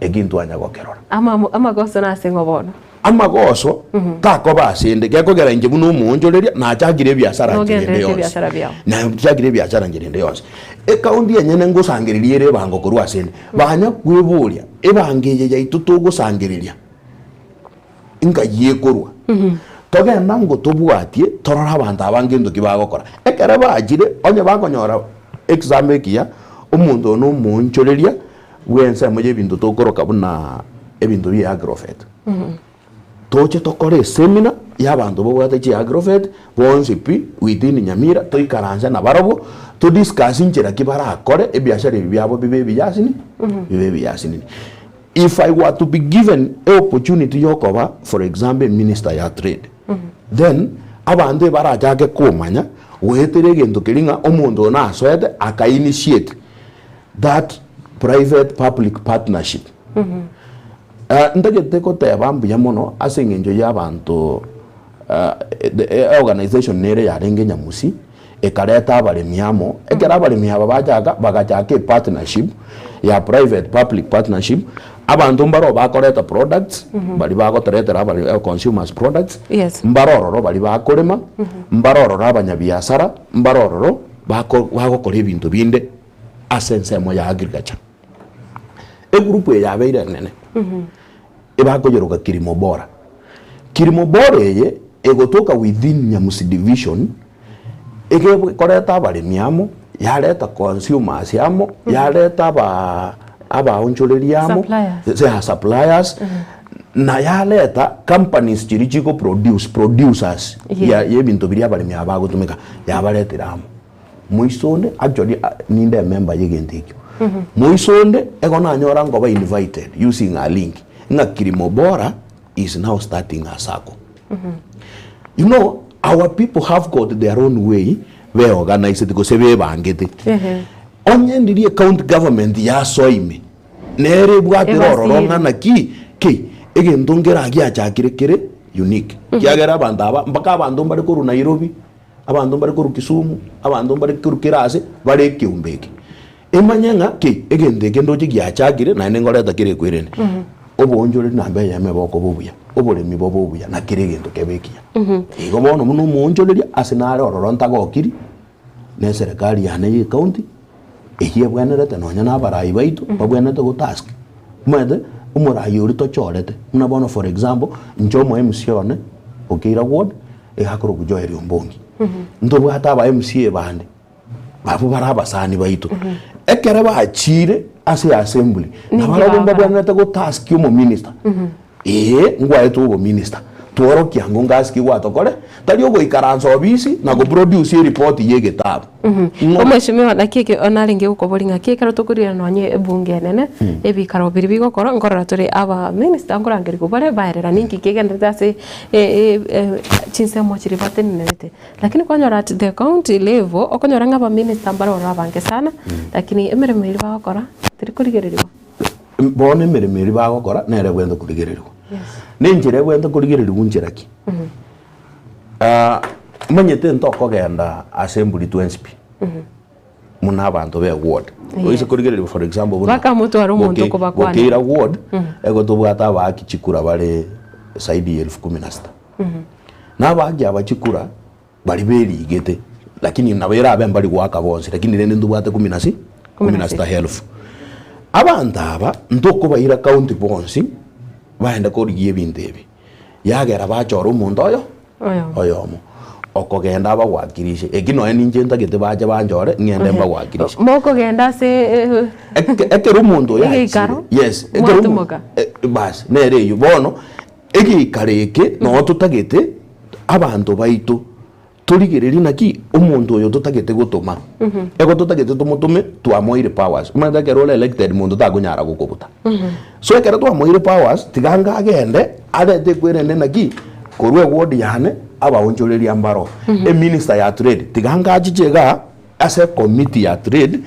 eki ntwanya gokerora. Ama amagoso nase ng'o bono? Amagoso takoba ase 'nde, gekogera inche buna omoonchoreria nachakire ebiasara nchera ende Nogendererete yonsi. ebiasara biao. Nachakire ebiasara nchera ende yonsi. Ekaunti enyene ngosangereria ere ebango korwa ase 'nde. Banya kweboria, ebango eye yaito togosangereria nkai ekorwa? Togenda ngo tobwatie torore abanto aba ngento ki bagokora. Ekero bachire, onye bakonyora example ekiya, omonto oyo nomoonchoreria bw'ensemo y'ebinto tokoroka buna ebinto bie agrovet. Toche tokore esemina y'abanto babwate chi agrovet bonsi pi within Nyamira toikaranse nabarobwo to discuss nchera ki barakore ebiashara ebi biabo bibe ebiya bibe ebiya asinini. If I were to be given e opportunity yokoba for example eminister ya trade then abanto ebarachake komanya goetera egento keria ng'a omonto oyo nasoete aka initiate that private public partnership. Ntagete goteba mbuya mono ase eng'encho ya abanto the organization nere yarenge Nyamusi. Ekareta abaremi amo, ekero abaremi aba bachaka, bagachaka epartnership ya private public partnership, abanto mbaro bakoreta products, baria bagotoretera abare consumers products, Yes. mbaro ororo baria bakorema, mbaro ororo abanyabiasara, mbaro ororo bako bagokora ebinto binde ase ensemo ya agriculture. Egroup eye yabeire enene, ebakoyeroka Kilimo Bora. Kilimo Bora eye egotoka within Nyamusi division, egekoreta abaremi amo, yareta consumers amo, yareta aba abaonchoreria amo, Suppliers. yeah, suppliers, na yareta companies chiria chigo produce, producers Yeah. ya ya ebinto biria abaremi aba bagotumeka, yabaretire amo. Moiso onde actually ninde emember ya egento ekio, moiso onde ego nanyora nkoba invited using a link ng'a Kilimo Bora is now starting a sacco. You know our people have got their own way beorganiseti gose bebangete. Onye ndiria ecounty government yasoa ime nere ebwatire ororo Ebasiri. ng'a naki ki egento nkere giachakire kere unique. Kiagera abanto aba mpaka abanto mbare korwa Nairobi, Abanto mbare korwa Kisumu, abanto mbare korwa kera ase, bare ekeombe eke. Emanye ng'a ki, egento eke ndoche giachakire naende ngoreta kere ekwerende. Oboonchoreri namba eyemo ebe okoba obuya, oboremi bobe obuya, na kera egento kebe ekiya. Igo bono buna omoonchoreria ase nare ororo ntagokiri, na eserekari yane ya ecounty, eyio ebwenerete nonya na abarai baito, babwenerete gotask. Omanyete, omorai oria tochorete, buna bono for example, inche omo MCA one, Okeira ward, Egakorokwa Joel Ombongi. Ntobwate aba MCA bande, abwo bare abasani baito. Ekero bachire ase assembly, Ninki nabarabwo bagokora? mbabwenerete gotask omominister. Ee, ngwaetwe obominister, tworokia ango ngasi ki gwatokore, tari ogoikaransa obisi na goproduce eripoti ya egetabu. Ng'o- Omweshimiwa naki eke narenge gokoboria ng'aki ekero tokorira nonye ebunge enene ebikaro biria bigokora nkorora tore aba minister nkorangerigwa bare baerera ninki kegenderete ase chinsemo chiria batenenerete. Lakini kwanyora at the county level okonyora ng'a abaminister mbare ororo abange sana lakini emeremo eria bagokora teri korigereriwa. Bono emeremo eria bagokora nere ebwenerete korigereriwa. Na enchera ebwenerete korigereriwa nchera ki? Omanyete ntokogenda assembly twensi pi, buna abanto be ward. Oise korigereria for example buna Bakamotwara omonto Boke- okobakwanera. Bokeira ward, ego tobwate abaaki chikura bare zaidi ya elfu kumi na sita. Na abaaki aba chikura, baria berigete, lakini nabo erabe mbari goaka bonsi, lakini rende ntobwate kumi na si- kumi na sita elfu. Abanto aba, ntokobaira county bonsi, baende korigia ebinto ebi. Yagera bachora omonto oyo Oyomo. oyomo okogenda abagwakirishe. Eki nonya ninche ntagete bache banchore ng'ende mbagwakirishe. Mokogenda ase eh, Eke- Ekero omonto oyo achire, Egeikaro, yes, ekero omo- mwatimoka. eh, bas nere eywo bono egeikaro eke noo totagete abanto baito Torigererie naki omonto oyo totagete gotoma. Ego totagete tomotome twamoire powers. Omanyete ekero ore elected monto takonyara gokobuta. So ekero twamoire powers tiga anga agende arete ekwerende naki korwa eward yane abaonchoreria mbaro. Eminister ya trade tiga anga achiche igaa ase ecommittee ya trade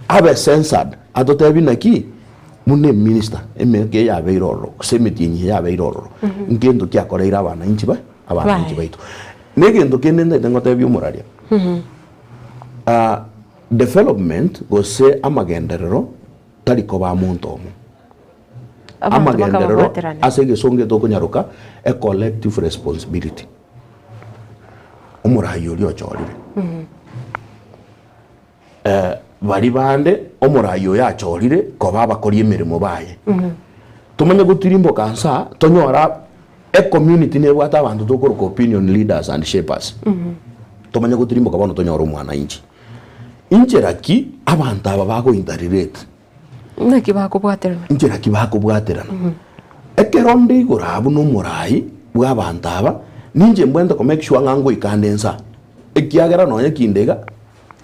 abe censored atotebie naki buna eminister emiaka eye yabeire ororo gose emetienyi eye yabeire ororo ngento ki akoreire abananchi ba abananchi Baye. baito. Na egento kende ntagete ngotebie omoraria development gose amagenderero tari koba amonto omo. Abanto Amagenderero bakababwaterana. ase egesongo etokonyaroka a collective responsibility. Omorai oria ochorire. Baria bande omorai oyo achorire koba abakori emeremo baye. Tomanye gotirimboka nsa tonyore ecommunity nebwate abanto tokoroka opinion leaders and shapers. Tomanye gotirimboka bono tonyore omwananchi. Inchera ki abanto aba bago interrelate? Naki bakobwaterana? Inchera ki bakobwaterana? Ekero nde igoro abwo na omorai bw'abanto aba, ninche mbwenerete ko make sure ng'a ngoika nde nsa. Ekiagera nonye kinde iga,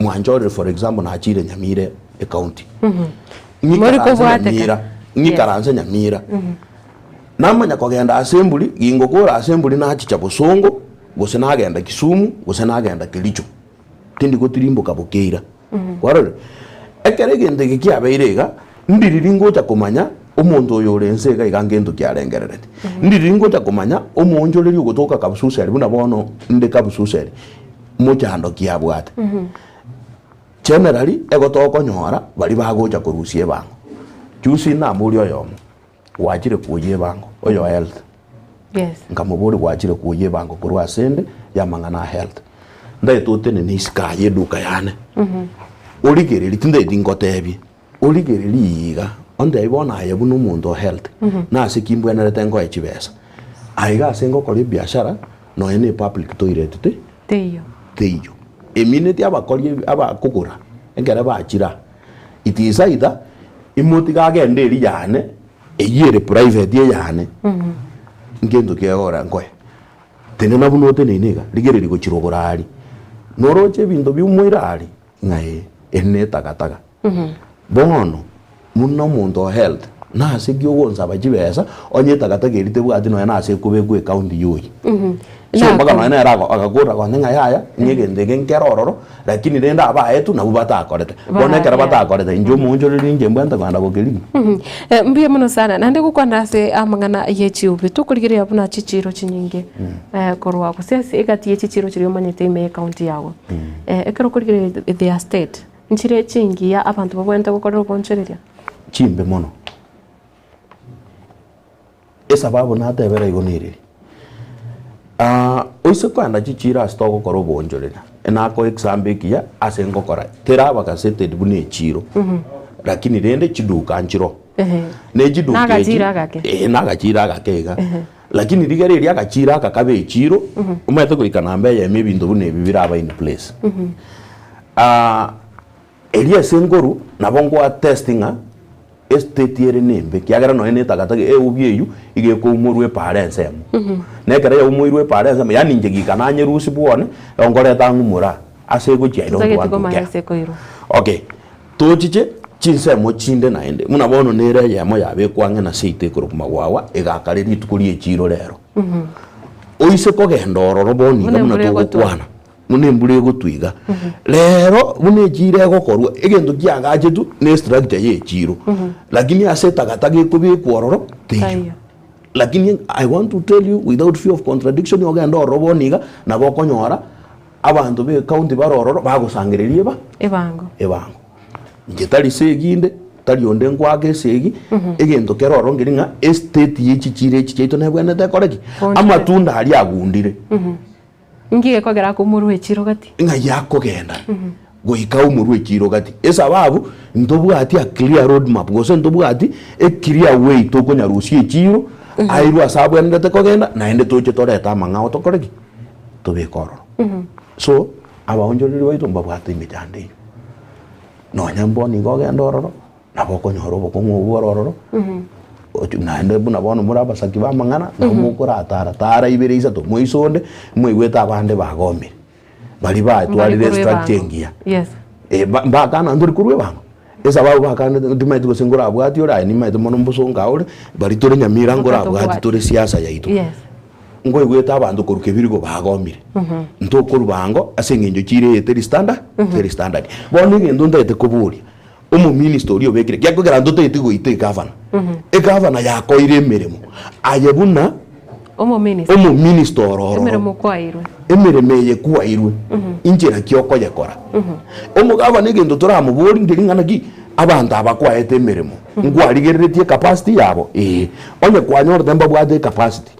mwanchorire for example nachire Nyamira ecounty. Mori Ng'ikaranse kobwateka. Nyamira, ng'ikaranse Nyamira. Namanya kogenda assembly, gingokora assembly nachicha Bosongo, gose nagenda Kisumu, gose nagenda Kericho. Tindi gotirimboka bokeira. Kwarorire? Ekero egento eke kiabeire iga, ndiriri ngocha komanya omonto oyo ore inse iga iga ngento ki arengerereti. Ndiriri ngocha komanya omoonchoreria ogotoka Kabususeri buna bono inde Kabususeri. Mochando ki abwate? Generally, ego tokonyora baria bagocha korusia ebango. Juzi namoria oyomo, gwachire kwoyia ebango, oyo health. Yes. Nkamoboria gwachire kwoyia ebango korwa asende yamang'ana a health. Ndaete otenene isiko aye eduka yane, origererie tindaeti ngotebie, origererie iga, ontebie bono aye buna omonto o health, nase ki mbwenerete nkoe chibesa? Aiga ase ngokora ebiashara, nonya ne epublic toilet ti Teiyo. Teiyo. Emineti abakori abakogora ekere bachira, it is either imotige agende eria yane, eyio ere private eyane, ngento ki egokora nkoe. Tenena buna oteneine iga, rigereria gochia rogoro aria. Noroche ebinto biumoire aria, ng'a ee, eri ne etagataga. Bono, buna omonto o health, nase ki ogonsaba chibesa, onye etagataga eria tebwati nonya nase ekobekwa ekaunti ya oyio. So mpaka nonya nere agakora konye ng'a yaya, ng'a egento eke nkere ororo, lakini rende abaetwe nabwo batakorete. Bono ekero batakorete, inche omoonchoreria inche mbwate kogenda gokerigwa. Mbuya mono sana. Naende gokwanera ase amang'ana ye chiubi, tokorigereria buna chichiiro chinyinge korwa gose ase egati ye chichiiro chiria omanyete ime ye ekaunti yago. Ekero okorigereria their state, Nchire chingiya abanto babwenerete gokorera oboonchoreria? Chimbe mono. Esababu natebera igo nereri, oise koenda chichiro ase togokora oboonchoreria, nakoa example ekiya ase ngokora, teraba gazetted buna echiro, lakini rende chiduka nchiroo. Ne chiduka echi, Nagachiro agake. eh, nagachiro agake iga. Lakini rigera eria agachiro aka kabe echiro, omanyete goika namba eyemo ebinto buna ebi biraba in place. Erio ase enkoru nabo nkoa test ng'a estate ere nembe ekiagera nonye na etagataga eubi eywo iga ekoumorwa epaara ensemo. Na ekero yaumoirwe epaara ensemo yaani inche gika nanyerusia bwone, igo nkoreta ng'umore aa ase egochia I don't Totageti want to komanya care. ase ekoirwa. Okay, tochiche chinsemo chinde naende, buna bono nere eyemo yabekwa ang'e na seito ekorokwa magwagwa egakare rituko ria echiro rero. Oise kogenda ororo bono iga Buna buna embura egotwa. togokwana. Buna embura egotwa iga. Rero buna echiro egokorwa, egento kiagachetwe ne estructure ya echiro, lakini ase etagataga ekobekwa ororo teiyo. Taiyo. Lakini I want to tell you without fear of contradiction ogende ororo bono iga, nabo okonyora abanto ba ecounty bare ororo bagosangereria eba Ebango. ebango. Inche tari segi inde, tari onde nkoaka esegi, egento kere ororo nkeri ng'a estate ye chichiro echi chiaito nebwenerete ekore ki? Bonchore. Amatunda aria agundire. Inki gekogera akoumorwa echiro gati? Ng'ai akogenda goika aumorwe echiro gati? Esababu ntobwati a clear road map gose ntobwati e clear way tokonyarusia echiro airwe ase abwenerete kogenda naende toche torete amang'ao tokore ki? Tobeke ororo. So abaonchoreria baito mbabwate emechando eywo. Nonya mbono iga ogende ororo. Nabo okonyora obokong'u obwo bore ororo, ochi naende buna bono more abasaki b'amang'ana, nabo mokoratara tara ibere isato, moise onde, mwaigwete abande bagomire, baria batwarire Mbari korwa estructure ebango. engiya. Yes. Eh, ba- mbakana ntori korwa ebango, esababu bakanete timanyeti gose nkorabwati ore aye nimanyete mono mbosongo ore, baria tore Nyamira nkorabwati Totobwati. tore siasa yaito. Yes. Nkoigwete abanto korwa kebirigo bagomire, ntokorwa bango ase eng'encho chire eye teri standard, teri standard. Bono egento ntagete koboria, Omominister oria obekire gekogera ntotagete goita egavana, egavana yakoire emeremo aye buna Omominister. omominister oro ororo Emeremo kwairwe. emeremo eye kwairwe inchera ki okoyekora. Omogavana egento toramoborie nkeri ng'a naki abanto aba kwaete emeremo nkwarigereretie ecapacity yabo? Ee. Onye kwanyorete mbabwate ecapacity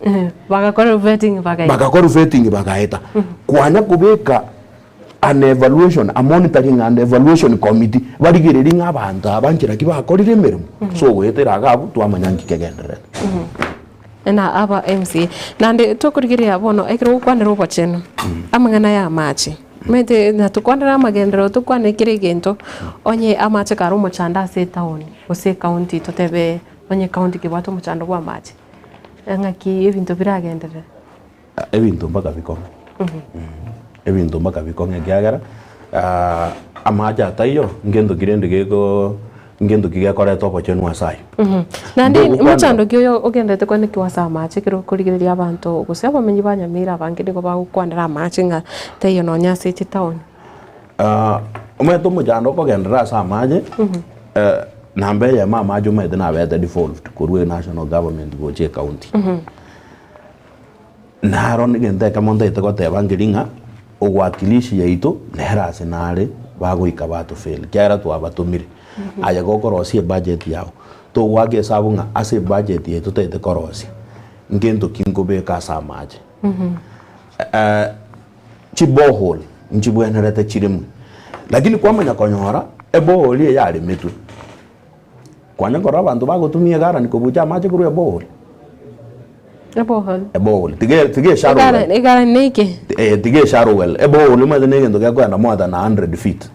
Bagakora vetting bagaeta. bagakora vetting bagaeta, kwanya kobeka An evaluation, a monitoring and evaluation committee, barigererie ng'a abanto aba nchera ki bakorire emeremo, so ogoetera iga abwo twamanya nki kegendererete. Na aba MCA. Naende tokorigereria bono ekero ogokwanera obochenu, amang'ana ya amache, omanyete na tokwanere amagenderero tokwane kera egento, onye amache kare omochando ase etown gose ecounty totebe onye ecounty kebwate omochando bwa amache, ng'aki ebinto biragenderere. Ebinto mpaka bikong'e, ebinto mpaka bikong'e ekiagera amache ataiyo ngento ki rende geko ngento ki gekoreta obochenu ase aywo. Naende Ndogokwanera- omochando ki oyo ogenderete kwanekigwa ase amache ekero okorigereria abanto gose abamenyi ba Nyamira abange nigo bagokwanera amache ng'a taiyo nonya ase chitaoni. Omanyete omochando okogenderera ase amache, namba eyemo amache omanyete nabete devolved korwa enational government gocha ecounty. Naro negento ekemo ntaete goteba nkeri ng'a. Ogwakilishi yaito nere ase nare bagoika batofail ekiagera twabatomire. Aye gokorosia ebudget yao, togoaka esabu ng'a ase ebudget eye totaete korosia, ngento ki nkobeka ase amache. Chiborehole nchibwenerete chiremwe, lakini kwamanya konyora eborehole eye yaremetwe, kwanya korora abanto bagotumia egarani kobucha amache korwa eborehole. Eborehole. Eborehole, tiga tiga eshallow well. Egarani egarani neike? Eh, tiga eshallow well, eborehole omanyete na egento gekoenda more than a hundred feet.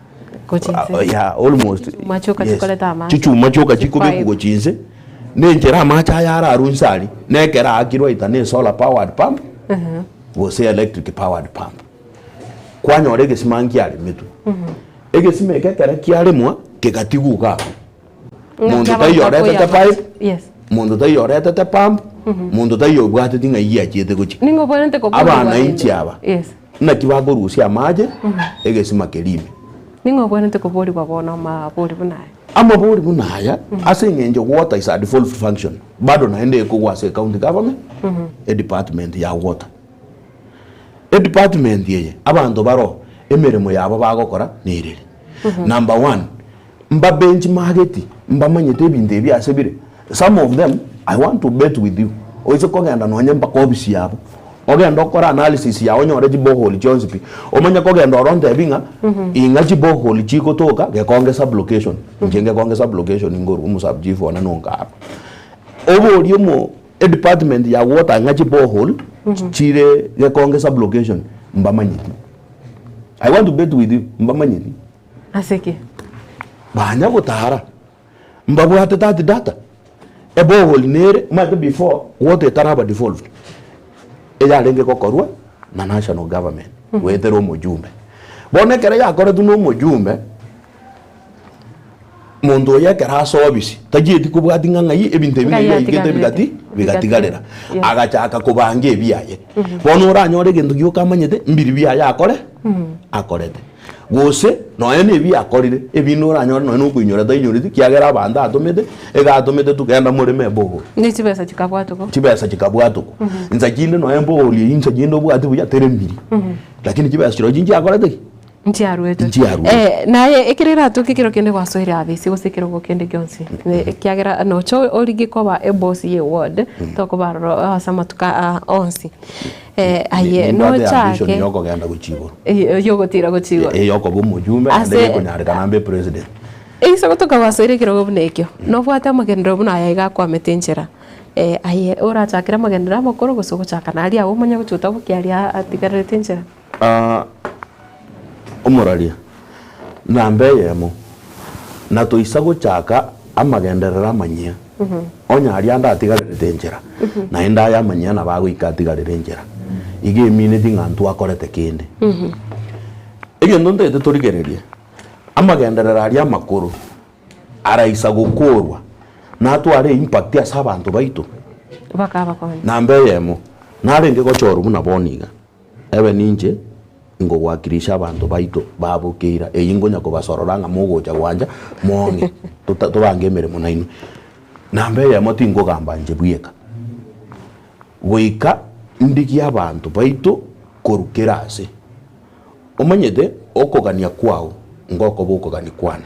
Gochia inse. Yeah, almost. Chichuma chioka Yes. chikoreta amache. Chichuma chioka chikobekwa Chipipe. gochia inse, na enchera amache aya ararwe inse aria, na ekero aakirwe aita na esolar powered pump, gose electric powered pump. Kwanyora egesima nkiaremetwe. Egesima eke ekere kiaremwa, kegatigwa iga abwo. Monto taiyo oretete pipe, Yes. monto taiyo oretete pump, monto taiyo obwateti ng'ai giachiete gochia. Ning'o obwenerete koborigwa Abananchi rende? aba Yes. naki bakorusia amache egesima keria ime. Ning'o obwenerete koborigwa bono amabori buna aya? Amabori buna aya ase eng'encho water is a devolved function bado naende ekogwa ase ecounty government edepartment ya water. Edepartment eye abanto baroo emeremo yabo bagokora nereri. Number one, mbabenchmageti mbamanyete ebinto ebi ase bire, some of them I want to bet with you oise kogenda nonye mpaka ofisi yabo ogende okore analysis yao onyore chiborehole chionsi pi omanye kogenda oro ontebi ng'a ing'a chiborehole chigotoka gekonge sub-location inche ngekonge sub-location nkorwa omo-sub chief one nonka aba oborie omo edepartment ya water ng'a chiborehole chire gekonge sub-location mbamanyeti I want to bet with you mbamanyeti. Ase ki? Banya gotara, mbabwate that data, eborehole nere, omanyete before water etaraba devolved, eyarenge gokorwa na national government goetera omojumbe. Bono ekero yakoretwe na omojumbe, monto oyo ekero ase ofisi, tachieti kobwati ng'a ng'ai ebinto ebi Ng'ai ng'ai biaikete atigarerete. bigati bigatigarera. Yes. Agachaka kobanga ebiaye. Bono oranyore egento gioka amanyete, mbiri biaye akore akorete. Gose nonya nebi akorire, ebinde oranyore nonya nokoinyora tainyoreti, ekiagera abanto atomete, iga atomete tu genda moreme ebohori. Ne chibesa chikabwatokwa. Chibesa chikabwatokwa. Insa chinde nonya ebohori eyio insa chinde obwati buya teremiri, lakini chibesa chirochio nchiakorete ki? Nchiaruetwe. Nchiaruetwe. Eh, naye ekero eratoke ekero kende gwasoire abisi gose ekerogo kende gionsi, ekiagera nocha origie koba eboss ye ward, tokoba aroro ase amatuko aa onsi. Eh, aye Nimbwate ambition nochake ya okogenda gochia igoro. Eh, yogotira gochia igoro. Eh, yokoba omojumbe naende Ase- gekonyarekana mbe president. Ase gotoka gwasoire ekerogo buna ekio, nobwate amagenderero buna aya iga akwamete enchera. Eh, aye orachakere amagenderero amakoro gose ogochaka naria agwo omanye gochia gotabokia aria atigarerete enchera? Ah, omoraria, namba eyemo, na toisa gochaka amagenderero amanyia, onye aria ande atigarerete enchera, naende aya amanyia nabo agoika atigarere enchera, iga emineti ng'a ntwakorete kende. Egento ntagete torigererie, amagenderero aria amakoro araisa gokorwa, natware eimpact ase abanto baito. Bakabakonya. Namba eyemo, narenge gochorwa buna bono iga. Ebe ninche ngowakilisha abanto baito babokeira, eyio nkonya kobasorora ng'a mogocha gwancha mong'e tota tobange emeremo nainwe. Namba eyemo tingogamba inche bweka, goika ndigie abanto baito korwa kera ase. Omanyete okogania kwao ngokoba okogania kwane,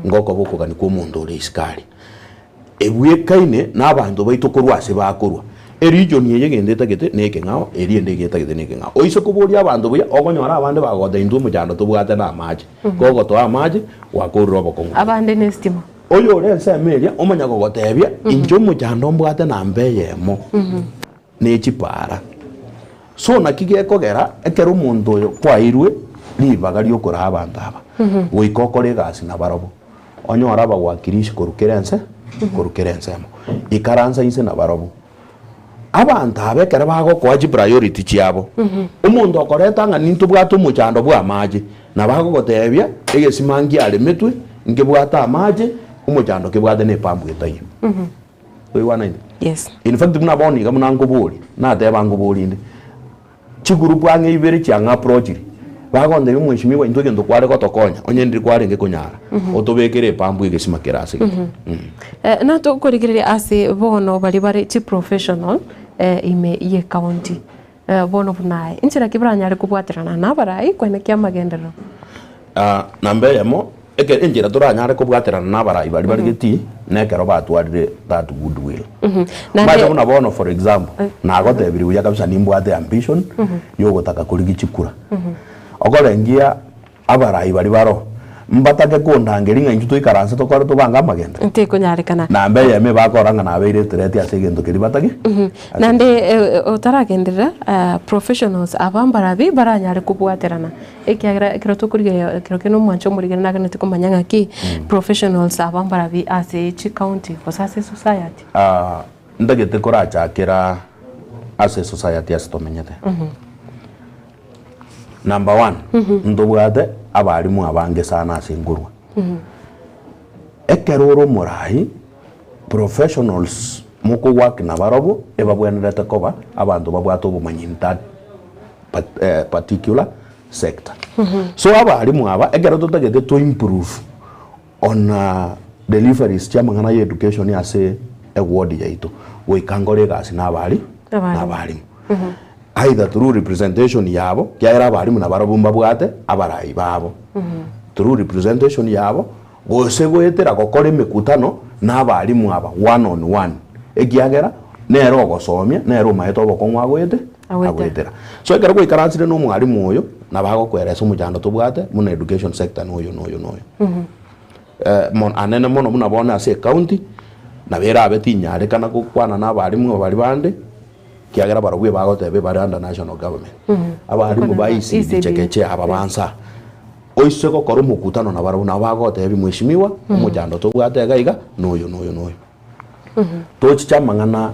ngokoba okogania kwa omonto ore isiko aria. Ebwekaine nabanto baito korwa ase bakorwa. Eregion eye egento etagete nekeng'ao, eria ende egetagete nekeng'ao. Oise koboria abanto buya, okonyora abande bagogotebia intwe omochando tobwate namache, kogotoa amache, gwakorire obokong'u buya. Abande nestima. Oyore ensemo eria omanya kogotebia, inche omochando mbwate namba eyemo, ne chipaara. So naki gekogera ekero omonto oyo kwaeirwe ribaga riokoraa abanto aba, goika okore egasi nabarobwo. Onyore abagwakirishi korwa kera ense, korwa kera ensemo. Ikaransa inse nabarobwo. Abanto aba ekero bagokoa chipriority chiabo, omonto okoreta ng'a nintobwate omochando bw'amache, nabo agogotebia egesima nkiaremetwe, nkebwate amache, omochando kebwate na epampu etaiyo. Toigwanaine? Yes. In fact buna bono iga buna nkoboria, nateba nkoboria inde, Chigroup ang'e ibere chiang'approachire, bagontebia omweshimiwa intwe egento kware gotokonya, onye ndiri kwarenge konyara, otobekere epampu egesima kere ase gete. Eh, natokorigereria ase bono baria bare chiprofessional eh, ime ye county. Bono buna aye, inchera ki baranyare kobwaterana nabarai koenekia amagenderero? Namba eyemo, eke enchera toranyare kobwaterana nabarai baria bare getii, nekero batwarire that good will. Naende Mbache buna bono for example, nagotebirie buya kabisa nimbwate ambition yogotaka korigia chikura. Okorengia abarai baria baroo, mbatake kondangeria ng'a intwe toikaranse tokore tobange amagendo? Tekonyarekana. Namba eyemo ebakora ng'a nabeire ethreat ase egento keria batake. Naende otaragenderera, professionals aba mbarabi baranyare kobwaterana, ekiagera ekero tokorigereria ekero kende omwancho omorigere naganeti komanya ng'aki professionals aba mbarabi ase chicounty gose ase esociety. Ntagete korachakera ase esociety ase tomenyete. Number one, ntobwate abalimu abange sana ase nkorwa. Ekero ore omorai, professionals mokowork nabarobwo ebabwenerete koba abanto babwate obomanyi in that particular sector. So abalimu aba ekero totagete to improve on deliveries chia amang'ana ya education ase eward yaito, goika nkore egasi na abari na abarimu. Either through representation yabo, ekiagera abarimu nabarobwo mbabwate abarai babo, through representation yabo, gose goetera gokora emekutano na abarimu aba one on one, ekiagera nere ogosomia, nere omaete obokong'u agoete agoetera. So ekero gwaikaransire na omwarimu oyo, nabo agokoeresa omochando tobwate buna education sector na oyo na oyo na oyo. Mono anene mono buna bono ase ecounty, nabo erabe tinyarekana gokwana na abarimu aba baria bande, ekiagera barobwo ebagoteba ebare under national government. Abarimu ba ECD chekechea aba bansa, oise gokora omokutano nabarobwo nabo bagotebia mheshimiwa, omochando tobwate iga iga, na oyo na oyo na oyo. Tochiche amang'ana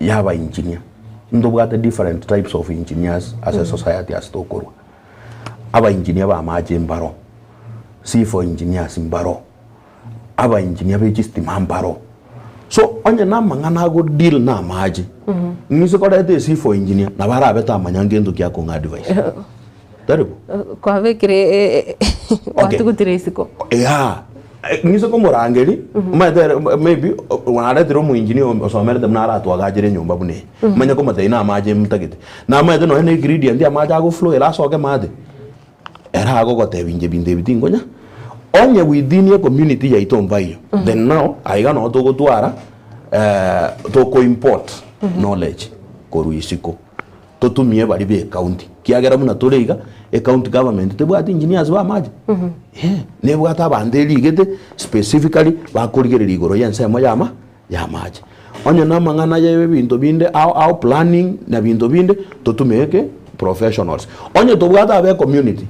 ya aba engineer, ntobwate different types of engineers ase society ase tokorwa. Aba engineer ba amache mbaro, civil engineers mbaro, aba engineer be chistima mbaro. So onye na amang'ana ago deal na amache, ng'ise koreta e civil engineer nabo arabe tamanya ngento ki akong'a advice. Tari bo? Kwabekire gwatugutire isiko. Yeah. Ng'ise komorangeria, omanyete ere maybe naretire omoengineer osomerete buna aratwagachere enyomba buna eye, manye komotebia na amache ntagete. Namanyete nonye na egredient amache agoflow ere asoke maate, ere agogotebia inche binto ebi tinkonya. Onye within ecommunity yaito mbaiyo, then now aiga noo togotwara toko import knowledge korwa isiko. Totumie baria be county kiagera buna tore iga ecounty government tebwati engineers ba amache? Eh, nebwate abanto erigete specifically bakorigereria igoro ya ensemo ya ama ya amache. Onye na amang'ana ya ebinto binde ao ao planning na binto binde totumeke professionals. Onye tobwate abe ecommunity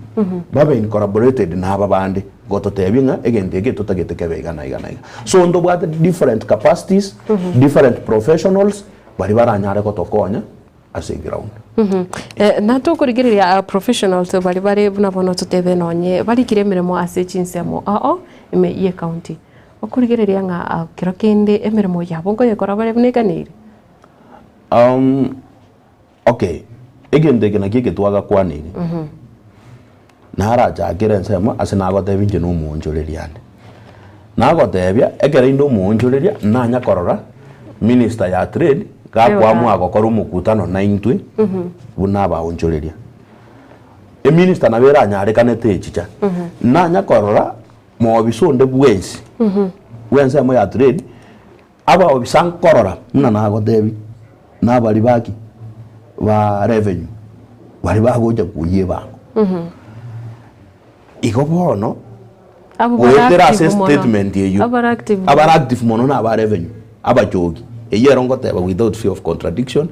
babe incorporated na aba bande gototebia ng'a egento eke totagete kebe iga na iga na iga. So ntobwate different capacities, different professionals baria baranyare gotokonya ase eground. Natokorigereria professionals baria bare buna bono totebe nonye barikire emeremo ase chinsemo ao ime ye county. Okorigereria ng'a kero kende emeremo yabo nkoyekora bare buna eganeire. Okay, egento eke nakio eke twagakwaneire, narachakere ensemo ase nagotebia inche na omoonchoreria ande. Nagotebia, ekero inde omoonchoreria, nanya korora minister ya trade gakoamua gokora omokutano naintwe buna abaonchoreria. Eminister nabo eranyarekanete echicha, nanya korora moofisa onde bwensi bw'ensemo ya trade. Abaofisa nkorora buna nagotebia, nabari baki ba revenue baria bagocha koyia ebango. Igo bono Abwo bare goetera ase active mono. statement eyio Abare active mono. abare active mono na aba revenue abachogi eyio ero ngoteba without fear of contradiction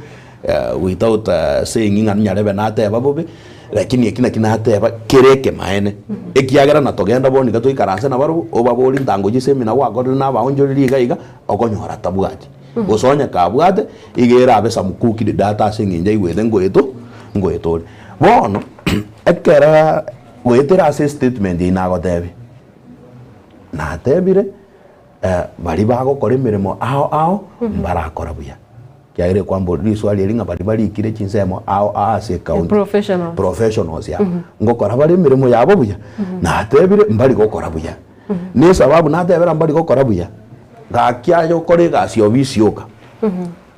without saying ng'a nyarebe nateba bobe lakini eki naki nateba kere ekemaene ekiagera natogenda bono iga toikaranse nabarobwo obaborie ntango chisemina gwakorire na abaonchoreria iga iga okonyora tabwati gose onye kabwate iga erabe some cooked data ase eng'encho aigwete ngoeto ngoeta ore. Bono ekero goetera ase estatement eyio nagotebia natebire baria bagokora emeremo ao ao mbarakora buya. Ekiagera ekwambori riswali eri ng'a baria barikire chinsemo ao ao ase ecounty. Professionals. Professionals aba. Ngokora bare emeremo yabo buya? Natebire mbari gokora buya. Ne esababu natebera mbari gokora buya, gaki aye okore egasi obisi yoka,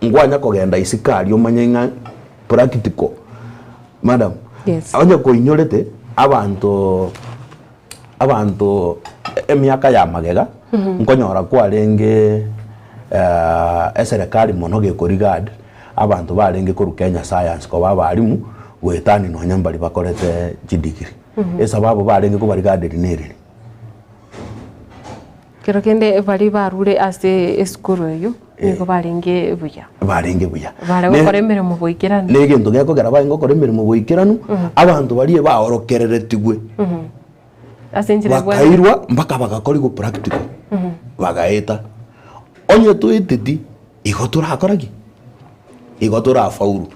ngwanya kogenda isiko aria omanye ng'a practical. Madam, Yes. onye koinyorete abanto abanto emiaka ya magega nkonyora kwarenge eserekari mono geko regard abanto barenge korwa Kenya Science koba abalimu goetania nonya mbari bakorete chidegree. Esababu barenge koba regarded nereri. Kero kende baria barure ase esukuru eyio nigo barenge buya. Barenge buya. Bare gokora emeremo boikeranu. Na egento gekogera barenge gokora emeremo boikeranu, abanto baria baorokereretigwe. Ase enchera ebwenerete. Bakairwa mpaka bagakorigwa practical, bagaeta. Onye toeteti, igo torakora ki? Igo torafaulu.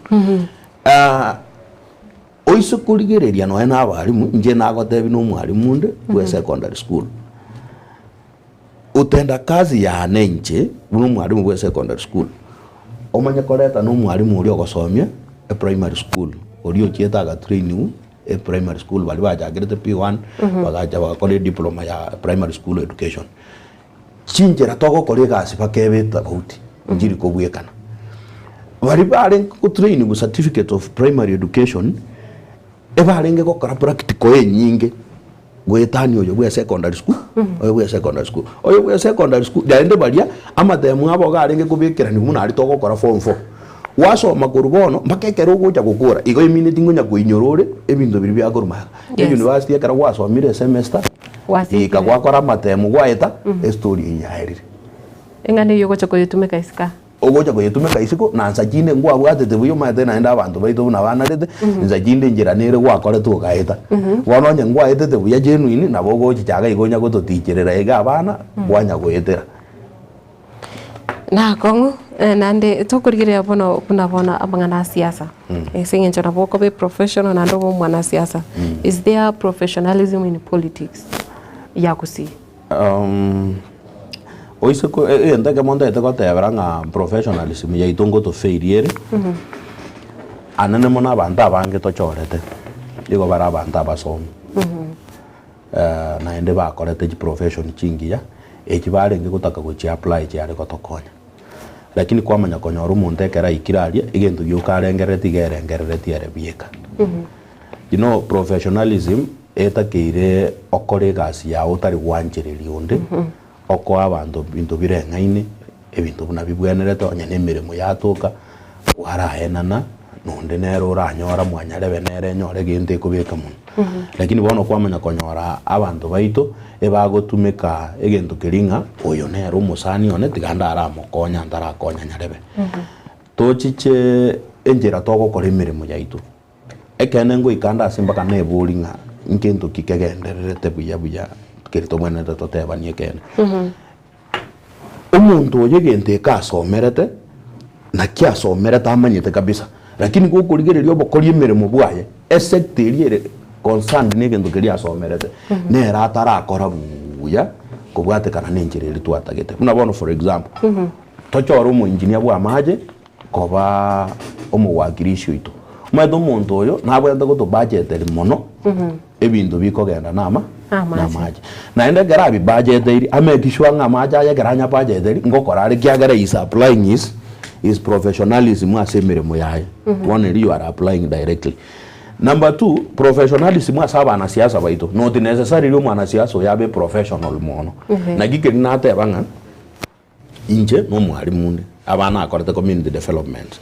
Oise korigereria nonya na abalimu, inche nagotebia na omwalimu onde bwe secondary school, otenda kazi yane inche buna omwalimu bwe secondary school, omanye koreta na omwalimu oria ogosomia eprimary school, oria ochiete agatrainiwa eprimary school baria bachakerete P1 bagacha bagakora ediploma ya primary school education. Chinchera togokora egasi bakebe etofauti, nchiri kobwekana. Baria barenge gotrainigwa certificate of primary education, ebarenge gokora practical enyinge goetania oyo bwe secondary school, oyo bwe secondary school, oyo bwe secondary school, naende baria amatemu abo iga arenge kobekeraniwa buna aria togokora form four. Gwasoma korwa bono mpaka ekero ogocha gokora, igo emineti ngonya koinyora ore ebinto biria biakorwa magega. Yes. University ekero gwasomire esemester, Gwasikire. goika gwakora amatemo gwaeta, estory eyio yaerire. Eng'ana eyio ogocha koyetumeka isiko aa. Ogocha koyetumeka isiko, na nsa chinde nkwabwatete buya omanyete naende abanto baito buna banarete, nsa chinde enchera nere gwakorete ogaeta. Bono onye nkwaetete buya genuine, nabo ogochicha iga igo onya gototicherera iga abana, kwanya goetera. Nakong'u naende tokorigereria bono buna bono amang'ana a siasa, ase eng'encho nabo okoba eprofessional naende obe omwanasiasa, is there professionalism in politics ya Gusii? Oise ko egento ekemo ntagete gotebera ng'a professionalism yaito ngotofairia ere, anene mono abanto abange tochorete, nigo bare abanto abasomi. Naende bakorete chiprofession chingiya, echi barenge gotaka gochi apply chiare gotokonya. Lakini kwamanya konyora omonto ekero aikire aria, egento gioka arengerereti iga erengerereti ere bieka. You know professionalism etakeire okore egasi yago otari gwanchereria onde, okoa abanto ebinto bireng'aine, ebinto buna bibwenerete onye na emeremo yatoka, kwaraenana, na onde nere oranyora mwanyarebe nere enyore egento ekobeka monwe. Lakini bono kwamanya konyora abanto baito, ebagotumeka egento keria ng'a oyo nere omosani one tiga ndaramokonya ntarakonya nyarebe. Tochiche enchera togokora emeremo yaito, ekeene ngoika ande ase mpaka nebori ng'a nkento ki kegendererete buya buya keri tobwenerete totebanie ekeene. Omonto oyo egento eke asomerete, naki asomerete amanyete kabisa, lakini gokorigereria obokori emeremo bwaye, esector eria ere concerned na egento keria asomerete, nere atarakora buya kobwatekana na enchera eria twatagete. Buna bono for example, tochore omoengineer bwa amache koba omowakilishi oito, omanyete omonto oyo nabwenerete gotobajeteri mono. Ebinto bikogenda nama Amache. namache. Naende ekero abibajeteiri, amake sure ng'a amache aya ekero anyabajeteiri, ngokora are ekiagera he is applying his his professionalism ase emeremo yaye. Bono erio you are applying directly. Number two, professionalism ase abanasiasa baito, not necessarily omwanasiasa oyo abe professional mono. Naki keria nateba ng'a. Inche nomwalimu onde, abana nakorete community development.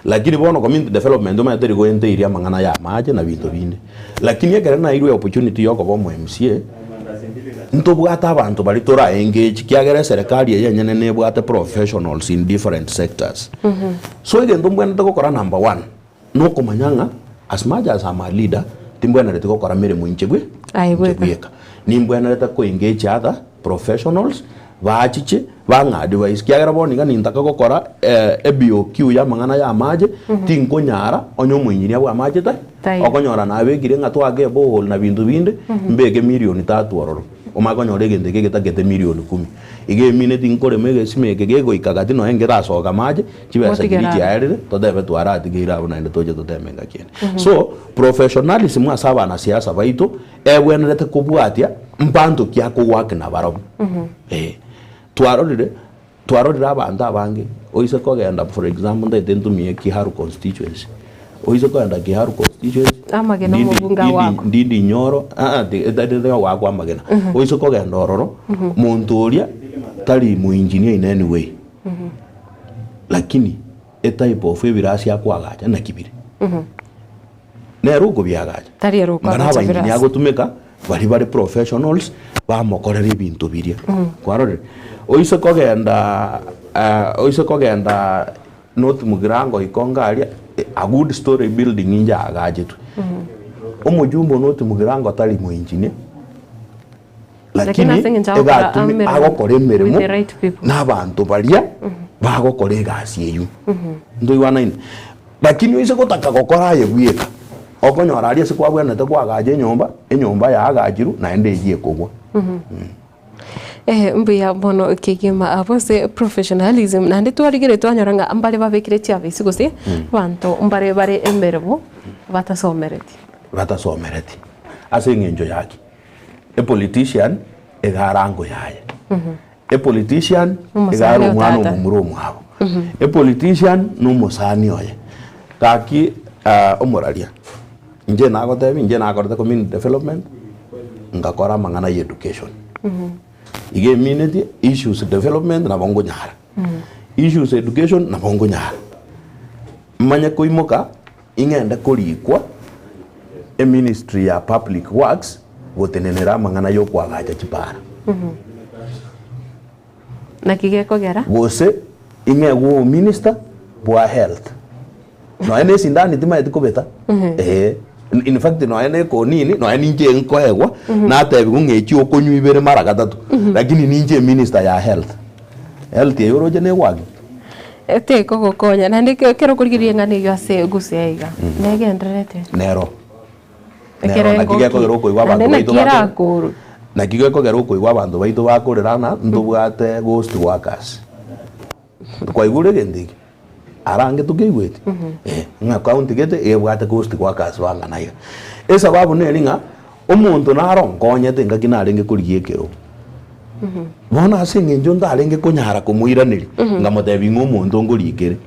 Lakini bono community development omanyete teri goentairia amang'ana ya amache na binto binde. Lakini ekero nairwe opportunity ya okoba omo MCA, ntobwate abanto baria tora engage kiagera eserekari eye enyene nebwate professionals in different sectors. So egento mbwenerete gokora number one, nokomanya ng'a as much as am a leader, timbwenereti gokora meremo inche bwe Aye inche bweka. bweka. Nimbwenerete ko engage other professionals bachiche bang'a advise kiagera bono iga nintaka gokora e BOQ ya amang'ana ya amache tinkonyara onye omoengineer bwa amache tai Tai. okonyora nabekire ng'a twake eborehole na binto binde mbeke milioni tatu ororo omanye konyora egento eke getagete milioni kumi. Iga emineti nkorema egesima eke gegoika gati nonya nkerasoka amache Chibesa Motigere chiria abwo. chiaerire, totebe twaratigeire abwo naende toche toteme engaki ende. So, professionalism ase abanasiasa baito, ebwenerete kobwatia mbanto ki akogoak nabarobwo. Eh. Twarorire, twarorire abanto abange, oise kogenda for example ntaete ntumie Kiharu constituency, Oise kogenda Kiharu constituency, Amagena Ndindi- omobunge Ndindi- agwakwa. Ndindi Nyoro, ah, ah, ti- etari tari ogoakwa amagena. Oise kogenda ororo, monto oria tari moengineer in any way, lakini etype of ebirasi akoagacha naki bire. Nere okobiagacha. Tari ere Ng'a okoagacha nabaengineer birasi. agotumeka, baria bare professionals, bamokorera ebinto biria. Kwarorire? Oise kogenda oise kogenda North Mugirango ikongo aria, a good story building inche agachetwe. Omojumbe o North Mugirango tari moengineer, Lakini lakini ase eng'encho agokora egatumi emeremo agokora emeremo with the right people. na abanto baria bagokora egasi eywo. Ntoigwanaine? Lakini oise gotaka gokora aye bweka, okonyora aria ase kwabwenerete koagacha enyomba, enyomba yaagachirwe naende eyio ekogwa. Eh, mbuya mono kegima abwo ase professionalism naende twarigire twanyora ng'a mbare babekire chiafisi gose abanto mbare bare emeremo batasomereti. Batasomereti ase eng'encho yaki? Epolitician iga arango yaye, epolitician iga are Omosani o omwana tata. omomura omwabo, epolitician na omosani oye. Gaki omoraria, inche nagotebia inche nakorete community development, ngakora amang'ana ya education. Iga eminetie issues development nabo nkonyara, issues education nabo nkonyara. Manye koimoka ing'ende korikwa eministry ya public works gotenenera amang'ana yokoagacha chipara. Naki gekogera? Gose ing'egwe ominister bwa health. Nonya ne esindani timaeti kobeta, ee, in fact nonya ne ekonini, nonya ninche nkoegwa, natebiwa ng'a echi okonywa ibere mara gatato, lakini ninche eminister ya health. Health eye oroche negwaki? Tekogokonya naende ekero okorigereria eng'ana eyio ase gusii iga, negendererete. Nero. Nero Ekero naki gekogera okoigwa naende abanto baito naki bakore erakorwe. naki gekogera okoigwa abanto baito bakorera ng'a ntobwate ghost workers. Kwaigure egento eke? Arange tokeigweti? Eh, ng'a county gete ebwate ghost workers bang'ana iga. Esababu neri ng'a omonto naro nkonyete engaki narenge korigia ekerogo. Bono ase eng'encho ntarenge konyara komoiraneria, nkamotebia ng'a omonto nkorikere.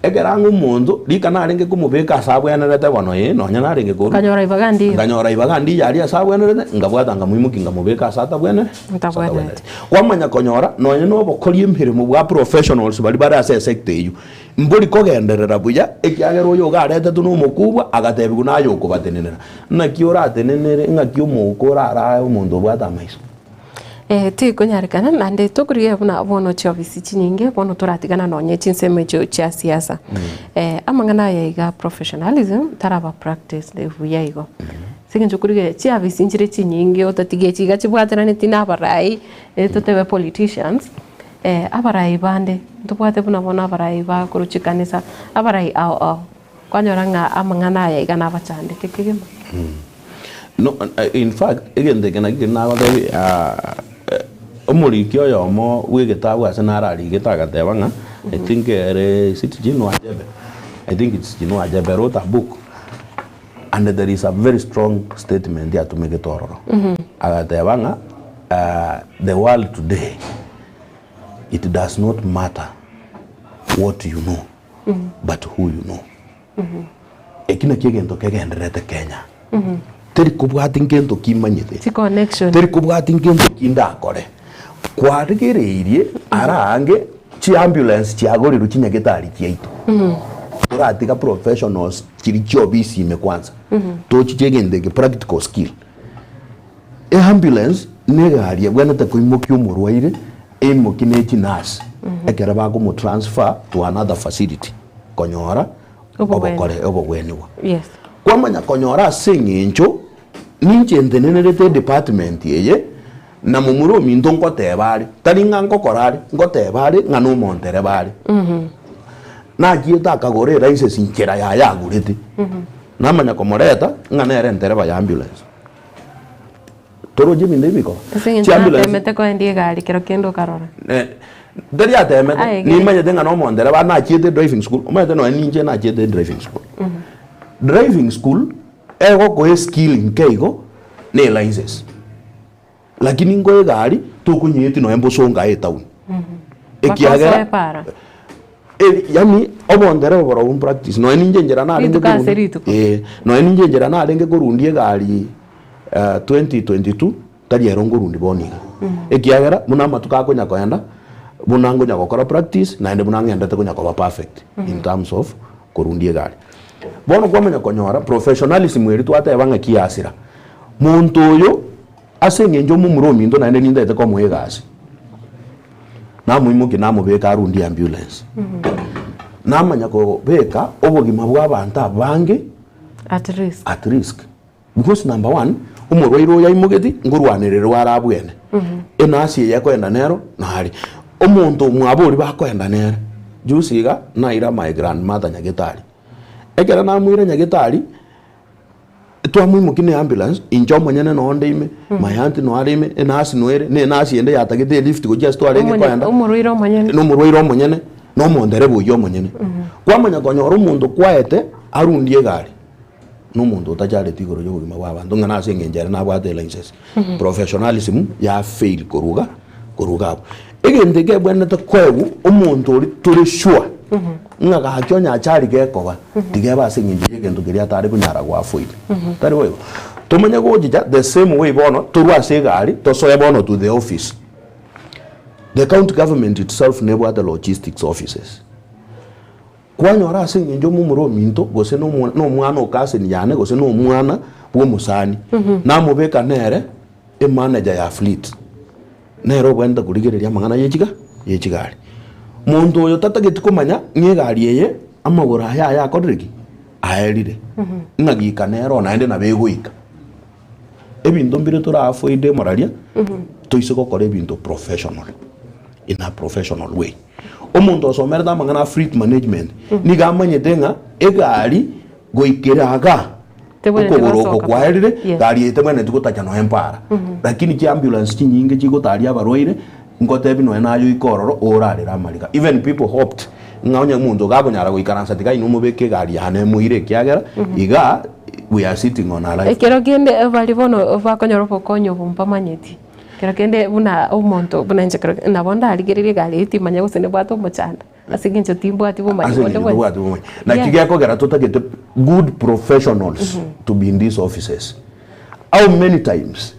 Ekero ang'e omonto, rika narenge komobeka ase abwenerete bono ee, nonya narenge korwa, Okanyora ibaga ndiyo. nkanyora ibaga ndiyo aria ase abwenerete, nkabwata nkamoimokia nkamobeka ase atabwenere, ase Atabwenerete. atabwenerete. Kwamanya konyora, nonya na obokoria emeremo bwa professionals baria bare ase esector eywo, mbori kogenderera buya, ekiagera oyo iga aretetwe na omokubwa, agatebigwa naye okobatenenera. Naki oratenenere, ng'aki omouko orarae omonto obwate amaiso? Eh, tikonyarekana naende tokorigereria buna bono chiofisi chinyinge bono toratigana nonye chinsemo echio chia siasa. Eh, amang'ana aya iga professionalism taraba practiced buya igo. Ase eng'encho okorigereria chiafisi nchire chinyinge otatiga echi iga chibwatananeti na abarai, eh, totebe politicians, eh, abarai bande ntobwate buna bono abarai bakorwa chikanisa, abarai ao ao, kwanyora ng'a amang'ana aya iga nabachandete kegima. No, in fact, egento eke nakio keria nagotebia ah, omoriki oyomo bw'egetabu ase nararigete agateba ng'a, I think ere is it Chinua Achebe? I think it's Chinua Achebe wrote a book and there is a very strong statement atumegete ororo. Agateba ng'a the world today it does not matter what you know but who you know. Eki nakio egento kegendererete Kenya. Teri kobwati ngento ki manyete. Chi connection. Teri kobwati ngento ki ndakore. Kwarigereirie ara ange chi ambulance chiagorirwe chinyagetari chiaito. Toratiga professionals chiri chiobisi ime kwanza. Tochiche egento eke practical skill. Eambulance negari ebwenerete koimokia omorwaire eimokie ne chinurse ekero bakomotransfer to another facility konyora Obogwenia. obokore obogweniwa. Yes. Kwamanya konyora ase eng'encho ninche ntenenerete edepartment eye na momura ominto ngoteba are, tari ng'a ngokora are, ngoteba are ng'a nomontereba are. Nachiete akagora elicense nchera yaye agorete, namanya komoreta ng'a nere entereba ya ambulance. Toroche ebinto ebi bikoba. Ase eng'encho Chiambulance- natemete koendia egari kero kende okarora. Eh, tari atemete, Aye, gere. nimanyete ng'a nomontereba nachiete driving school, omanyete nonya ninche nachiete driving school. Driving school, egokoa eskill nke igo, na elicense. Lakini nkoe egari, tokonyeeti nonya mbosongo aye etown. Mpaka Ekiagera, osoe para. Eri yaani obondereba borobwo mpractice nonya ninche enchera narenge Rituko ase korundia rituko. eh, nonya ninche enchera narenge korundia egari 2022 tari ero nkorundia bono iga. Ekiagera buna amatuko akonya koenda, buna nkonya gokora practice naende buna ng'endete konya koba perfect in terms of korundia egari. Bono kwamanya konyora professionalism eria twateba ng'a kiasira, monto oyo ase eng'encho omomura ominto naende nintagete komoa egasi, namoimokia namobeka arundie ambulance, namanya kobeka obogima bwa abanto abange At risk. at risk. Because number one, omorwaire oyo aimogeti nkorwanererwa are abwene, enasi eye ekoenda nero nare, omonto omwabo oria bakoenda nere, juzi iga naira my grandmother nyagetari, ekero namoira nyagetari, twamoimokia na eambulance, inche omonyene noo nde ime, my aunty noo are ime, enasi noo ere, na enasi ende yatagete elift gochia ase twarenge Omonye- koenda, omorwaire omonyene. na omorwaire omonyene, na omondereba oyio omonyene. Kwamanya konyora omonto kwaete arundie egari. Nomonto otachareti igoro y'obogima bw'abanto ng'a nase eng'encho ere nabwate elicense. Professionalism ya fail korwa iga korwa iga abwo. Egento eke ebwenerete koegwa omonto oria tore sure ng'a gaki onye achari gekoba tigeba ase eng'encho y'egento keria atare konyara go avoid. Tari boigo? Tomanye gochicha the same way bono torwe ase egari tosoe bono to the office. The county government itself nebwate logistics offices. Kwanyora ase engencho omomura ominto, gose nomwana o cousin yane, gose nomwana bw'omosani, namobeka nere emanager ya fleet, nere obwenerete korigereria amang'ana ye chiga ye chigari. Monto oyo tatageti komanya ng'a egari eye amagoro aye aya akorire ki? Aerire. Ng'a gika nere oo naende nabo egoika. Ebinto mbire tora avoid emoraria, toise gokora ebinto professional, in a professional way. Omonto osomerete amang'ana a fleet management nigo amanyete ng'a egari goikera igaa Tebwenereti okogoro oko gosoka kwaerire, Yes. gari eye tebwenereti gotacha nonya mpara. Lakini chiambulance chinyinge chigotaria abarwaire, ngotebi nonya naye oike ororo orarere amariga. Even people hoped ng'a onye omonto gakonyara goikaransa tiga inwe mobeke egari yane emoire ekiagera igaa we are sitting on a life. Ekero kende baria bono bakonyora obokonyi obo mbamanyeti. Kero kende buna omonto buna inche kero nabo ndarigererie egari eyio timanya gose nebwate omochando, ase eng'encho timbwati bomanyi Ase bonde eng'encho bwensi. tobwati bomanyi. Naki Yes. gekogera totagete good professionals to be in these offices. How many times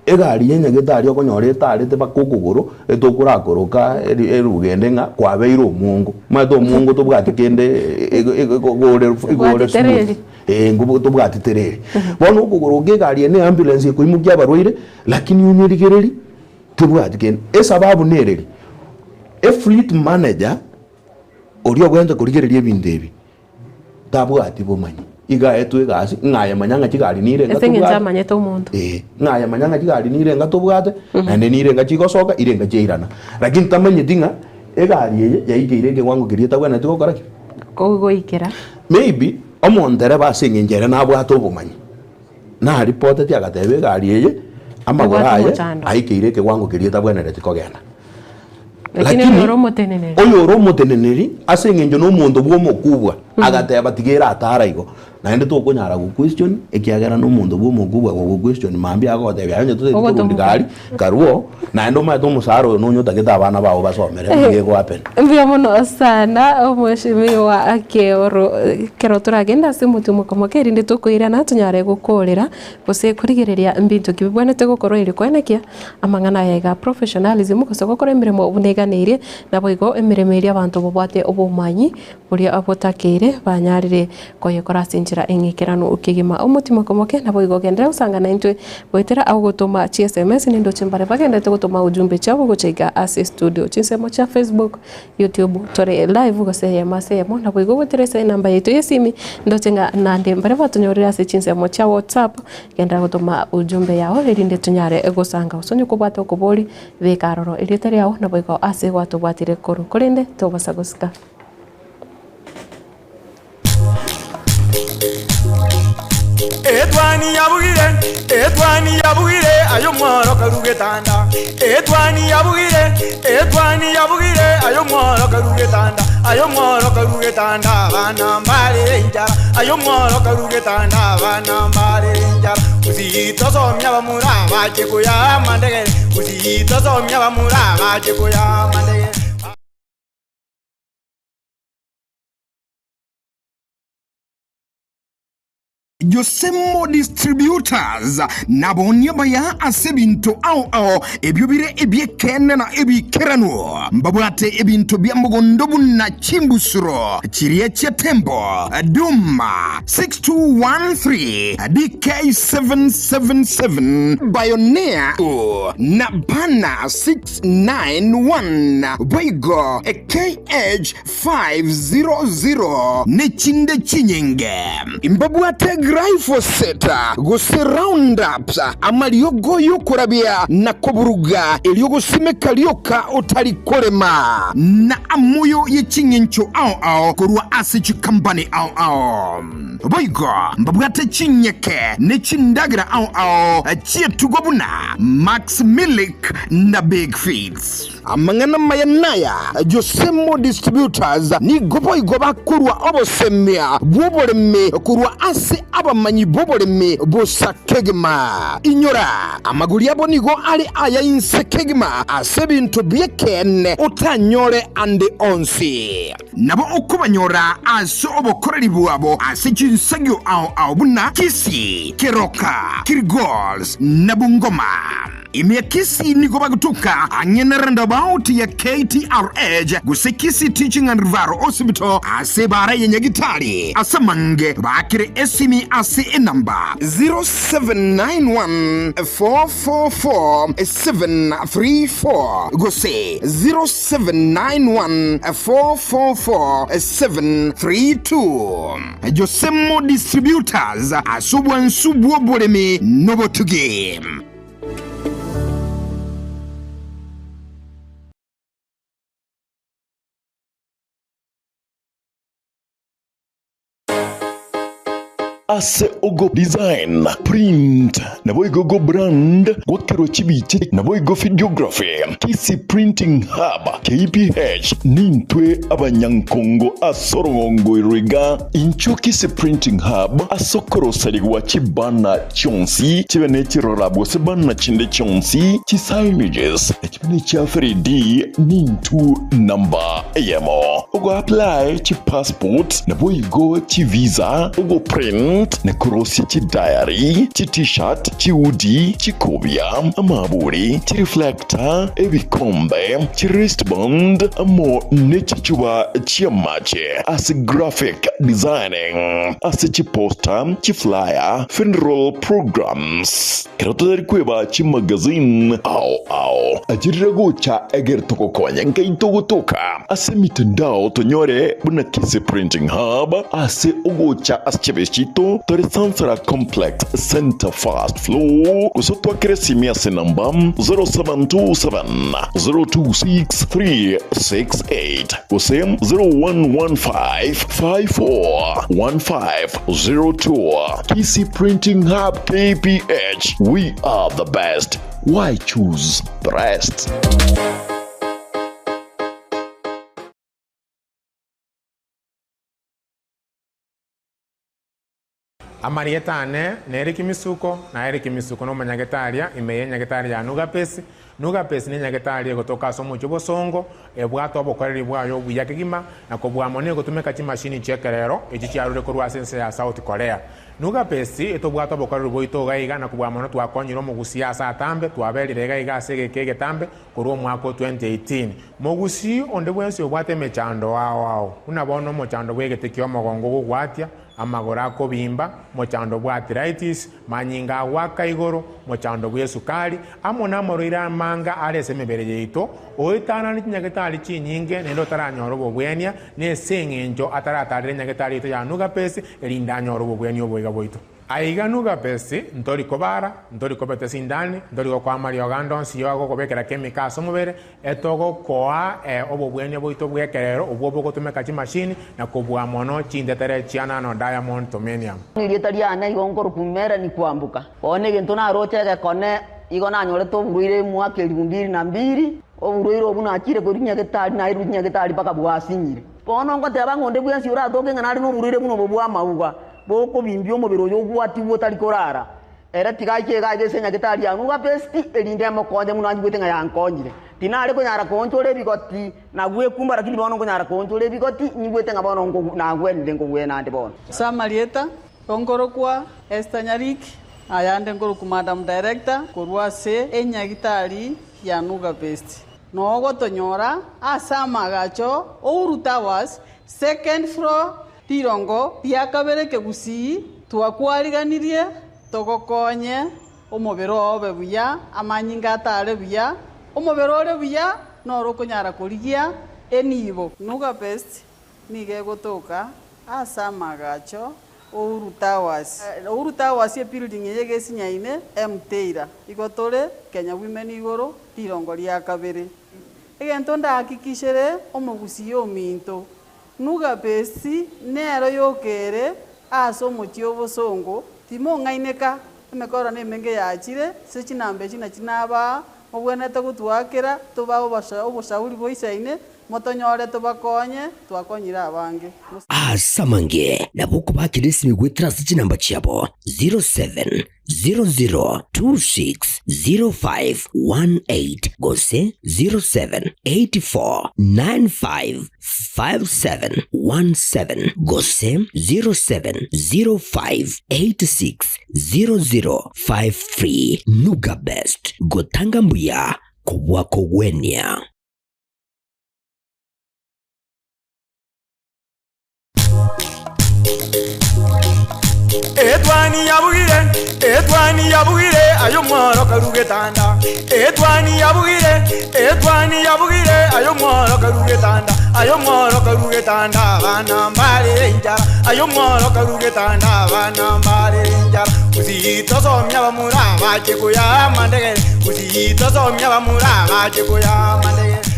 egari ya nyagetari okonyora etarete mpaka okogoro etokorakoroka eri erugende ng'a kwabeire omwongo. Omanyete omwongo tobwati kende igore igore Tobwati smooth. tereri. Eeh tobwati tereri. Bono okogoro oko egari eye ne ambulance ekoimokia abarwaire. Lakini onyerigererie, tebwati kende. Esababu nereri, efleet manager oria ogwenta korigereria ebinto ebi, tabwati bomanyi. Iga aetwe egasi, ng'a aye manya ng'a chigari nire enga Ase eng'encho tobwate. amanyete omonto. Ee, ng'a aye manya ng'a chigari nire enga tobwate, naende nire enga chigosoka, ire enga chiairana. Lakini tamanyeti ng'a egari eye yaikeire ekewango keria etabwenereti gokora ki? Kogoikera. Maybe, omontereba ase eng'encho ere nabwate obomanyi. Naripoteti agateba egari eye amagoro Ebwate aye omochando. aikeire ekewango keria etabwenereti kogenda. Lakini Lakini oyo ore omoteneneri. oyo ore omoteneneri ase eng'encho na omonto bw'omokubwa agateba tiga ere atara igo naende tokonyara go question ekiagera na omonto bw'omokubwa gogo question mambia agogotebia aye onye totagete korundi Ogotomuka. gari karwo naende omanyete omosara oyo nonye otagete abana bao basomere nigo ego happen. Mbuya mono sana omweshimiwa Keoro, ekero toragende ase omotwe omokomoke erinde tokoirana tonyare gokorera gose korigereria mbinto ki bibwenerete gokorwa erio koenekia amang'ana aya iga professionalism gose gokora emeremo buna eganeirie naboigo emeremo eria abanto babwate obomanyi boria botakeire banyarire koyekora ase enchera eng'ikeranu kegima. Omotwe omokomoke naboigo genderera gosanga naintwe Goetera agogotoma chi sms nindoche mbare bagenderete gotoma ujumbe chiabo gocha iga ase estudio. Chinsemo chia Facebook, YouTube tore live gose eyemo ase eyemo naboigo goetera ase enamba yaito y'esimi ndoche ng'a nande mbare batonyorire ase chinsemo chia WhatsApp genderera gotoma ujumbe yao erinde tonyare gosanga gose onye kobwate okobori beka aroro erieta riao naboigo ase gwatobwatire korwa korende tobasa gosika. Etwani yabugire, etwani yabugire, aye omworo karue getanda. Etwani yabugire, etwani yabugire, aye omworo karue getanda. Aye omworo karue getanda, abana mbarere enchara. Aye omworo karue getanda, abana mbarere enchara. Gusii tosomia abamura bache koyaa amandegere, Gusii tosomia abamura bache koyaa amandegere. Josemo Distributors naboonie abaya ase ebinto ao ao ebio bire ebi'ekeene na ebiikeranu. Mbabwate ebinto bia mogondo buna chimbusuro chiria chia Tembo, Duma, 6213, DK777, Bioneer na Banner 691, boigo KH 500 ne chinde chinyinge. Mbabwate glyphosate gose Roundup, amariogo y'okorabia na koburuga erio gosimeka rioka otari korema, na amoyo ye ching'encho ao ao korwa ase chikampani ao ao. Boigo mbabwate chinyeke ne chindagera ao ao chi'etugo buna Max Milk na Big Feeds. Amang'ana amaya naya, Josemo Distributors nigo boigo bakorua obosemia bw'oboremi korwa ase abamanyi b'oboremi bosa kegima. Inyora, amagori abo nigo are aya inse kegima ase ebinto bi'ekeene otanyore ande onsi. Nabo okobanyora ase obokoreri bwabo ase chinsagio ao ao buna Kisii, Keroka, Kilgoris na Bungoma. Ime ya Kisii nigo bagotoka ang'e na roundabout ya KTRH gose Kisii Teaching and Referral Hospital ase ebaara ya Nyagitari. Ase amange baakere esimi ase enamba 0791 444 734 gose 0791 444 732. Josemo Distributors ase obwansu bw'oboremi nobotugi. Ase ogo design, print, naboigo go brand, gwakerwa chibicha naboigo videography, Kisii Printing Hub, KPH, nintwe abanyankongo ase orogongo ero iga. Inchuo Kisii Printing Hub ase okoroserigwa chibanner chionsi chibe ne chirora gose banner chinde chionsi, chisignages, chibe ne chia 3D nintu namba eyemo. Ogo apply chipassport naboigo chivisa, ogo print na korosia chidiary, chi t-shirt, chihoodie, chikobia, amaburi, chireflector, ebikombe, chiwristband amo ne chichuba chi'amache ase graphic designing, ase chiposter, chiflyer, funeral programs. Ekero totari kweba chimagazine ao ao, achirire gocha egere togokonye nkai togotoka ase emitandao tonyore buna Kisii Printing Hub ase ogocha ase chiabesi chiaito tore Sansara Complex Center First Floor gose otwakere esimi ase namba 0727 026 368 gose 0115 54 1502. Kisii Printing Hub KPH, we are the best. Why choose the rest? Amarieta ane nere Kimisuko, na ere Kimisuko nomonyagetaria ime y'enyagetari ya Nugapesi. Nugapesi nenyagetari egotoka ase omochie obosongo, ebwate obokoreri bwaye obuya kegima, na kobua mono egotumeka chimashini chi'ekerero echi chiarure korwa ase ense ya South Korea. Nugapesi etobwate obokoreri bwaito iga iga na kobua mono twakonyire omogusii ase atambe, twaberire iga iga ase egeka egetambe korwa omwaka o 2018. Mogusii onde bwensi obwate emechando ao ao, buna bono omochando bw'egete ki'omogongo ogogwatia, amagoro akobimba, mochando bw'arthritis, manyinga agoaka igoro, mochando bw'esukari, amo namarwaire amanga are ase emebere yaito, oetanane chinyagetari chinyinge naende otaranyora obobwenia, nese eng'encho ataratarera enyagetari yaito ya Nugapesi, erinde anyore obobwenia oboiga bwaito. Aiga Nugapesi, ntori kobara, ntori kobeta esindani, ntori gokoa amariogo ande onsi y'ogokobekera chemical ase omobere, Etogokoa obobwenia bwaito bw'ekerero obwo bogotumeka chimashini na kobua mono chintetere chia nano diamond tomenium. Erieta riane igo nkorokwa Melanie Kwamboka. Bono egento naroche egekone igo nanyorete oborwaire emwaka elifu mbili na mbili, oborwaire obwo nachire korwa nyagetari nairwe nyagetari mpaka bwasinyire. Bono ngoteba ng'a onde bwensi oratoke ng'a nare noborwaire buna obo bw'amauga, bokobimbia omobere oyo ogwatigwe otari korara, Ere tiga aiche iga aiga ase enyagetari ya Nugapesti, erinde emokonye buna anyigwete ng'a yankonyire. Tinare konyara koonchora ebigoti na gwekumba, lakini bono nkonyara koonchora ebigoti, nyigwete ng'a bono nagwenire nkogwena ande bono. Ase amarieta. Nkorokwa Esther Nyarik, ayande nkorokwa Madam Director korwa ase enyagitari ya Nuga Best. Nogotonyora ase amagacho Uhuru Towers, second floor, rirongo ria kabere Kegusii, twakwariganirie togokonye omobere oo obe buya, amanyinga atare buya, omobere ore buya noro okonyara korigia enibo. Nuga Best nigo egotoka ase amagacho Uhuru Towers. Uhuru Towers ebuilding eye egesinyaine Mteira. Igo tore Kenya Women igoro rirongo ria kabere. Egento ndahakikishere omogusii ominto, Nuga Best nero yokere ase omochie obosongo, timong'aineka, emekoro nemenge yachire, ase chinamba echi nachi nabaa, mobwenerete gotwakera, tobae oboshauri boisaine, Motonyore tobakonye, twakonyire abange. Ase amange nabo okobakera esimi goetera ase chinamba chiabo 0700260518 gose 0784955717 gose 0705860053. Nuga Best, gotanga mbuya kobua kogwenia. Etwani yabugire, etwani yabugire, aye omworo karu getanda. Etwani yabugire, etwani yabugire, aye omworo karu getanda. Aye omworo karu getanda, abana mbarere enchara. Aye omworo karu getanda, abana mbarere enchara. Gusii tosomia abamura bache koyaa amandegere, Gusii tosomia abamura bache koyaa amandegere.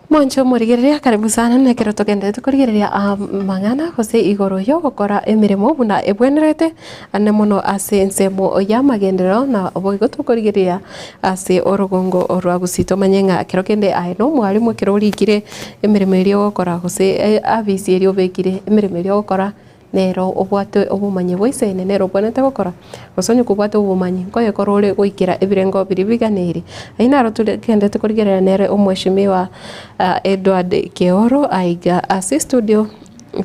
Mwanche omorigereria karibu sana na ekero togenderete korigereria amang'ana gose igoro yogokora emeremo buna ebwenerete ane mono ase ensemo y'amagenderero na boigo tokorigereria ase orogongo rwa Gusii tomanye ng'a ekero kende aye na omwalimu ekero orikire emeremo eria ogokora gose afisi eria obekire emeremo eria ogokora Nero obwate obomanyi bwa isene nere obwenerete gokora, gose onye kobwate obomanyi nkoyekora ore goikera ebirengo biria biganeiri. Ayio naro togendete korigereria nere omweshimiwa Edward Keoro aiga ase estudio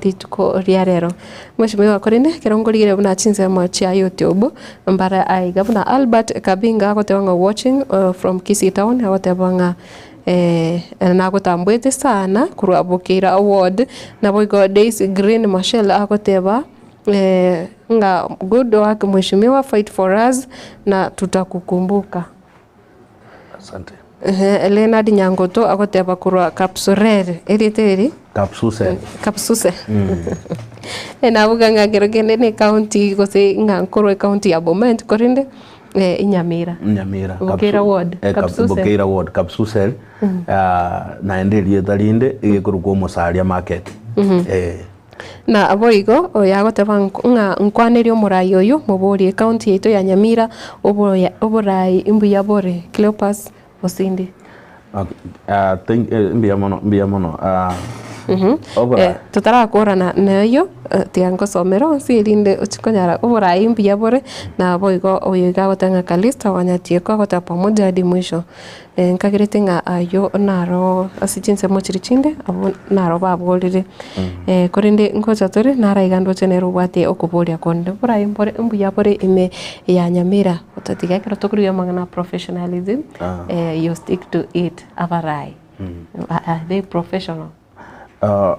rituko ria rero. Mweshimiwa korende ekero nkorigereria buna chinsemo chia YouTube mbare aiga buna Albert Kabinga agoteba ng'a watching from Kisii town agoteba ng'a Nagotamboete sana korwa Bokeira ward, naboigo Daisy Green Machel agoteba ng'a good work mheshimiwa fight for us na tutakukumbuka. Asante. Leonard Nyangoto agoteba korwa Kapsurel, erieta eri? Kapsuse. Kapsuse. Naboigo ng'a kero kende ne ecounty gose ng'a nkorwa ecounty ya Bomet korende. Eh, Nyamira. Nyamira. Bokeira ward. Eh, Kapsuse. Bokeira ward, Kapsusel. Ah, naende erieta rinde egekorokwa Omosaria market. Eh. Na boigo oyo agoteba nk- ng'a nkwanerie omorai oyo moborie ekaunti yaito ya Nyamira oboya oborai mbuya bore Cleopas Osindi. Okay. Ah, thank, eh, mbuya mono, mbuya mono. Ah, obora- Eh, totarakorana neyio eh, tiga ngosomere onsi erinde ochie konyara oborai mbuya bore na boigo oyo iga agoteba ng'a Calista Wanyatieko agoteba pamoja hadi mwisho. Eh, nkagerete ng'a ayio naro ase chinsemo chiria chinde abwo naro baborire. Eh, korende ngocha tore naro iga ndoche nere obwate okoboria konde oborai mbore mbuya bore ime ya Nyamira otatiga ekero tokorigia amang'ana a professionalism. Ah. Eh, you stick to it abarai are they professional? Ah,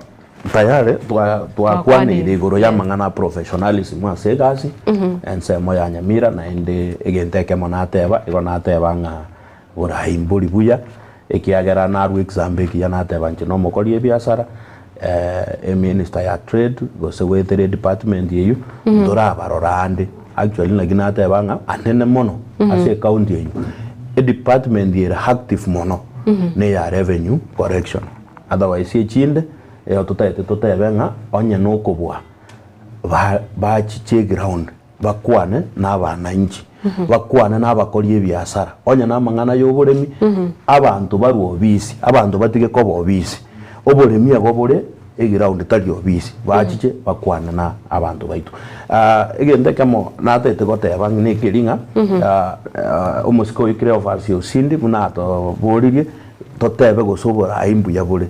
tayari twa- twakwaneire igoro Yes. y'amang'ana a professionalism ase egasi ensemo ya Nyamira naende egento ekemo nateba igo nateba ng'a borai mbori buya ekiagera narwa example ekiya nateba inche nomokori ebiasara eminister ya trade gose goetera edepartment eywo ntorabarora ande actually naki nateba ng'a anene mono ase ecounty eywo edepartment ere active mono neya revenue correction otherwise echinde ero totaete totebe ng'a onye nokobua ba bachiche eground bakwane na abananchi bakwane na abakori ebiasara onye na amang'ana ya oboremi abanto barwe obisi abanto batige koba obisi oboremi ebo bore eground tari obisi bachiche bakwane na abanto baito. Egento ekemo natagete goteba nekeri ng'a omosike oyo Cleophas Osindi buna atoboririe. Totebe gose oborai mbuya bore.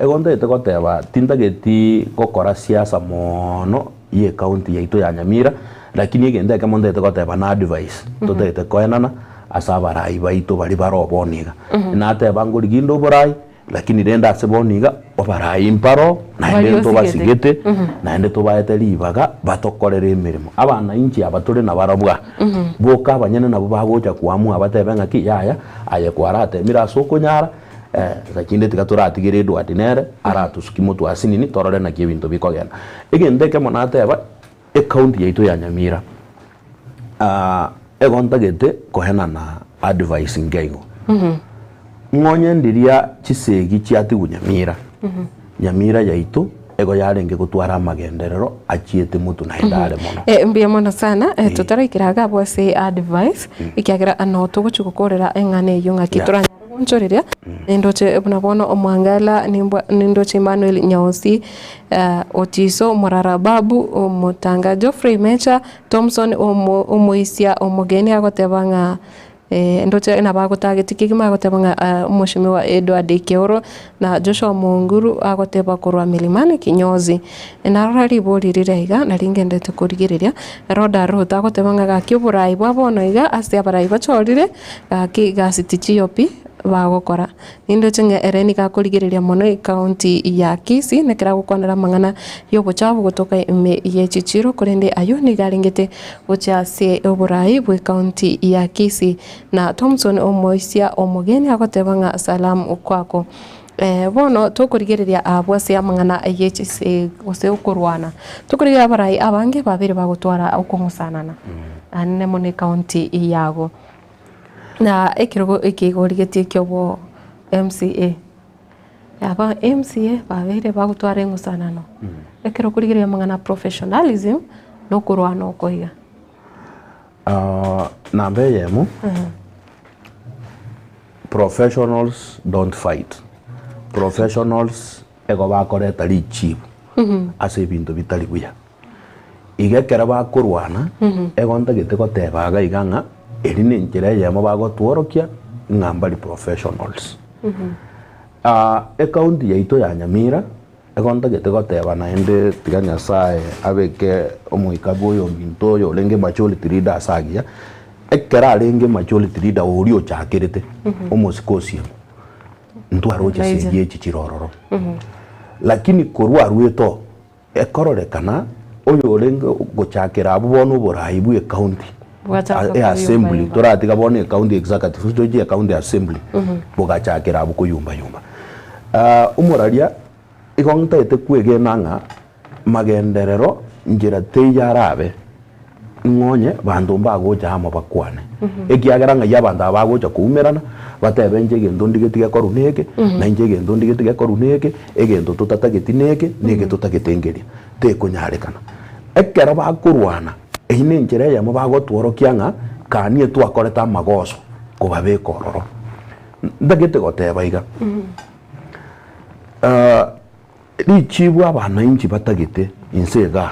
Igo ntagete goteba tintageti gokora siasa moono ye ecounty yaito ya Nyamira, lakini egento ekemo ntagete goteba na advice totagete koenana ase abarai baito baria bare bono iga. Nateba ngorigia inde oborai lakini rende ase bono iga obarai mbaro naende Baria osigete. ntobasigete naende tobaete ribaga batokorere emeremo. Abananchi aba tore nabarabwo aa, boka abanyene nabwo bagocha koamua batebe ng'aki yaya aye kwaratemire ase okonyara lakini tiga toratigere Edward nere aratosuki motwe asinini torore naki ebinto bikogenda. Egento ekemo nateba, ecounty yaito ya Nyamira ego ntagete koenana advice nke igo. Ng'onye ndiria chisegi chiatigwa Nyamira, Nyamira yaito ego yarenge gotwara amagenderero achiete motwe naende are mono. Eh, mbuya mono sana eh, totaraikera iga abwo ase advice ekiagera ano togochi gokorera eng'ana eyio ng'aki Yeah. toranyare gonchoreria nindoche buna bono omwangala nimbwa nindoche Emmanuel Nyaosi eh, Otiso Morara Babu Omotanga Geoffrey Mecha Thomson omo omoisia omogeni agoteba ng'a Ndoche nabo agotageti kegima agoteba ng'a Omweshimiwa Edward Keoro na Joshua Monguru agoteba korwa Milimani kinyozi. Narora ribori rire iga nari ngendete korigereria, Rhoda Ruth agoteba ng'a gaki oborai bwa bono iga ase abarai bachorire gaki gasi tichiyo pi bagokora. Nindoche ng'a ere nigo akorigereria mono ecounty ya Kisii nekero agokwanera amang'ana y'obochafu gotoka ime ye chichiro korende ayio nigo arengete gochia ase oborai bw'ecounty ya Kisii. Na Thomson omoisia omogeni agoteba ng'a salamu kwako. Bono tokorigereria abwo ase amang'ana ye chise gose okorwana, tokorigereria abarai abange babere bagotwara okong'usanana anene mono ecounty yago. Na ekerogo eke igo origetie kiobo MCA, aba MCA babeire bagotwara eng'usanano, ekero okorigereria amang'ana a professionalism, na okorwana oko iga. Namba eyemo, professionals don't fight, professionals igo bakoreta richibu ase ebinto bitari buya. Iga ekero bakorwana, ego ntagete goteba iga iga ng'a eri nenchera eyemo bagotworokia ng'a mbari professionals. Ecounty yaito ya Nyamira, ego ntagete goteba naende tiga Nyasaye abeke omoika bwa oyominto oyo orenge majority leader ase agiya, ekero arenge majority leader oria ochakerete omosike osiemo, ntwaroche segi echi chire ororo. Lakini korwa arwete oo. Ekororekana oyorenge gochakera abwo bono oborai bwe ecounty Bwachaka e assembly koyumbayumba. toratiga bono ecounty executive tochie ecounty assembly bogachakera abwo koyumbayumba. Omoraria igo ntagete kwegena ng'a magenderero nchera teiyo arabe Ng'onye banto mbagocha amo bakwane, ekiagera ng'ai abanto aba bagocha koumerana, batebe inche egento ndigeti gekorwa neke, na inche egento ndigeti gekorwa neke, egento totatageti neke, na eke totagete nkeria. Tekonyarekana. Ekero bakorwana, eyio nenchera eyemo bagotworokia ng'a kanie twakorete amagoso kobabeka ororo. Ntagete goteba iga, Richibu abanainchi batagete inse igaa,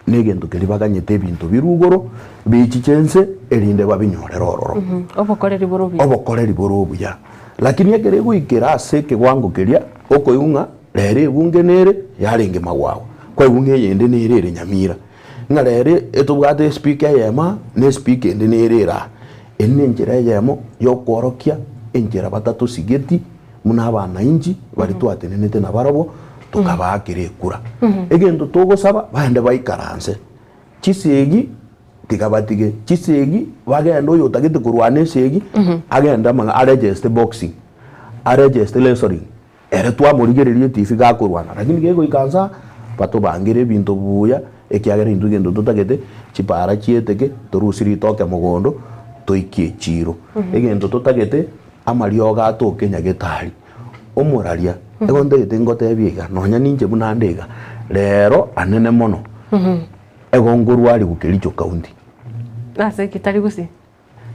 negento keria baganyete ebinto birwe igoro, bichiche inse, erinde babinyorere ororo. Obokoreri bore obuya. Obokoreri bore obuya. Lakini ekero egoikera ase ekewango keria, okoigwa ng'a rero ebunge nere yarenge magwagwa, kwaigwa ng'a eyende nere ere nyamira, ng'a rero etobwate espeaker eyemo aa, na espeaker ende nere ere aa. Eri nenchera eyemo yokoorokia enchera batatosigeti. Buna abanainchi baria twatenenete nabarabwo, tokabaakera ekura. Egento togosaba, baende baikaranse chisegi, tiga batige chisegi, bagende oyo otagete korwana esegi, agende amang'a aregeste boxing, aregeste wrestling, ere twamorigereria etifi gakorwana, lakini kegoika nsa aa, batobangere ebinto buya, ekiagera intwe egento totagete, chipara chieteke, torusie ritoke mogondo, toikie echiro. Egento totagete. Amariogo atoke nyagetari, omoraria, nigo ntagete ngotebie iga, nonya ninche buna nde iga, rero anene mono, ego nkorwariwu Kericho County. Nase ki tari gusii?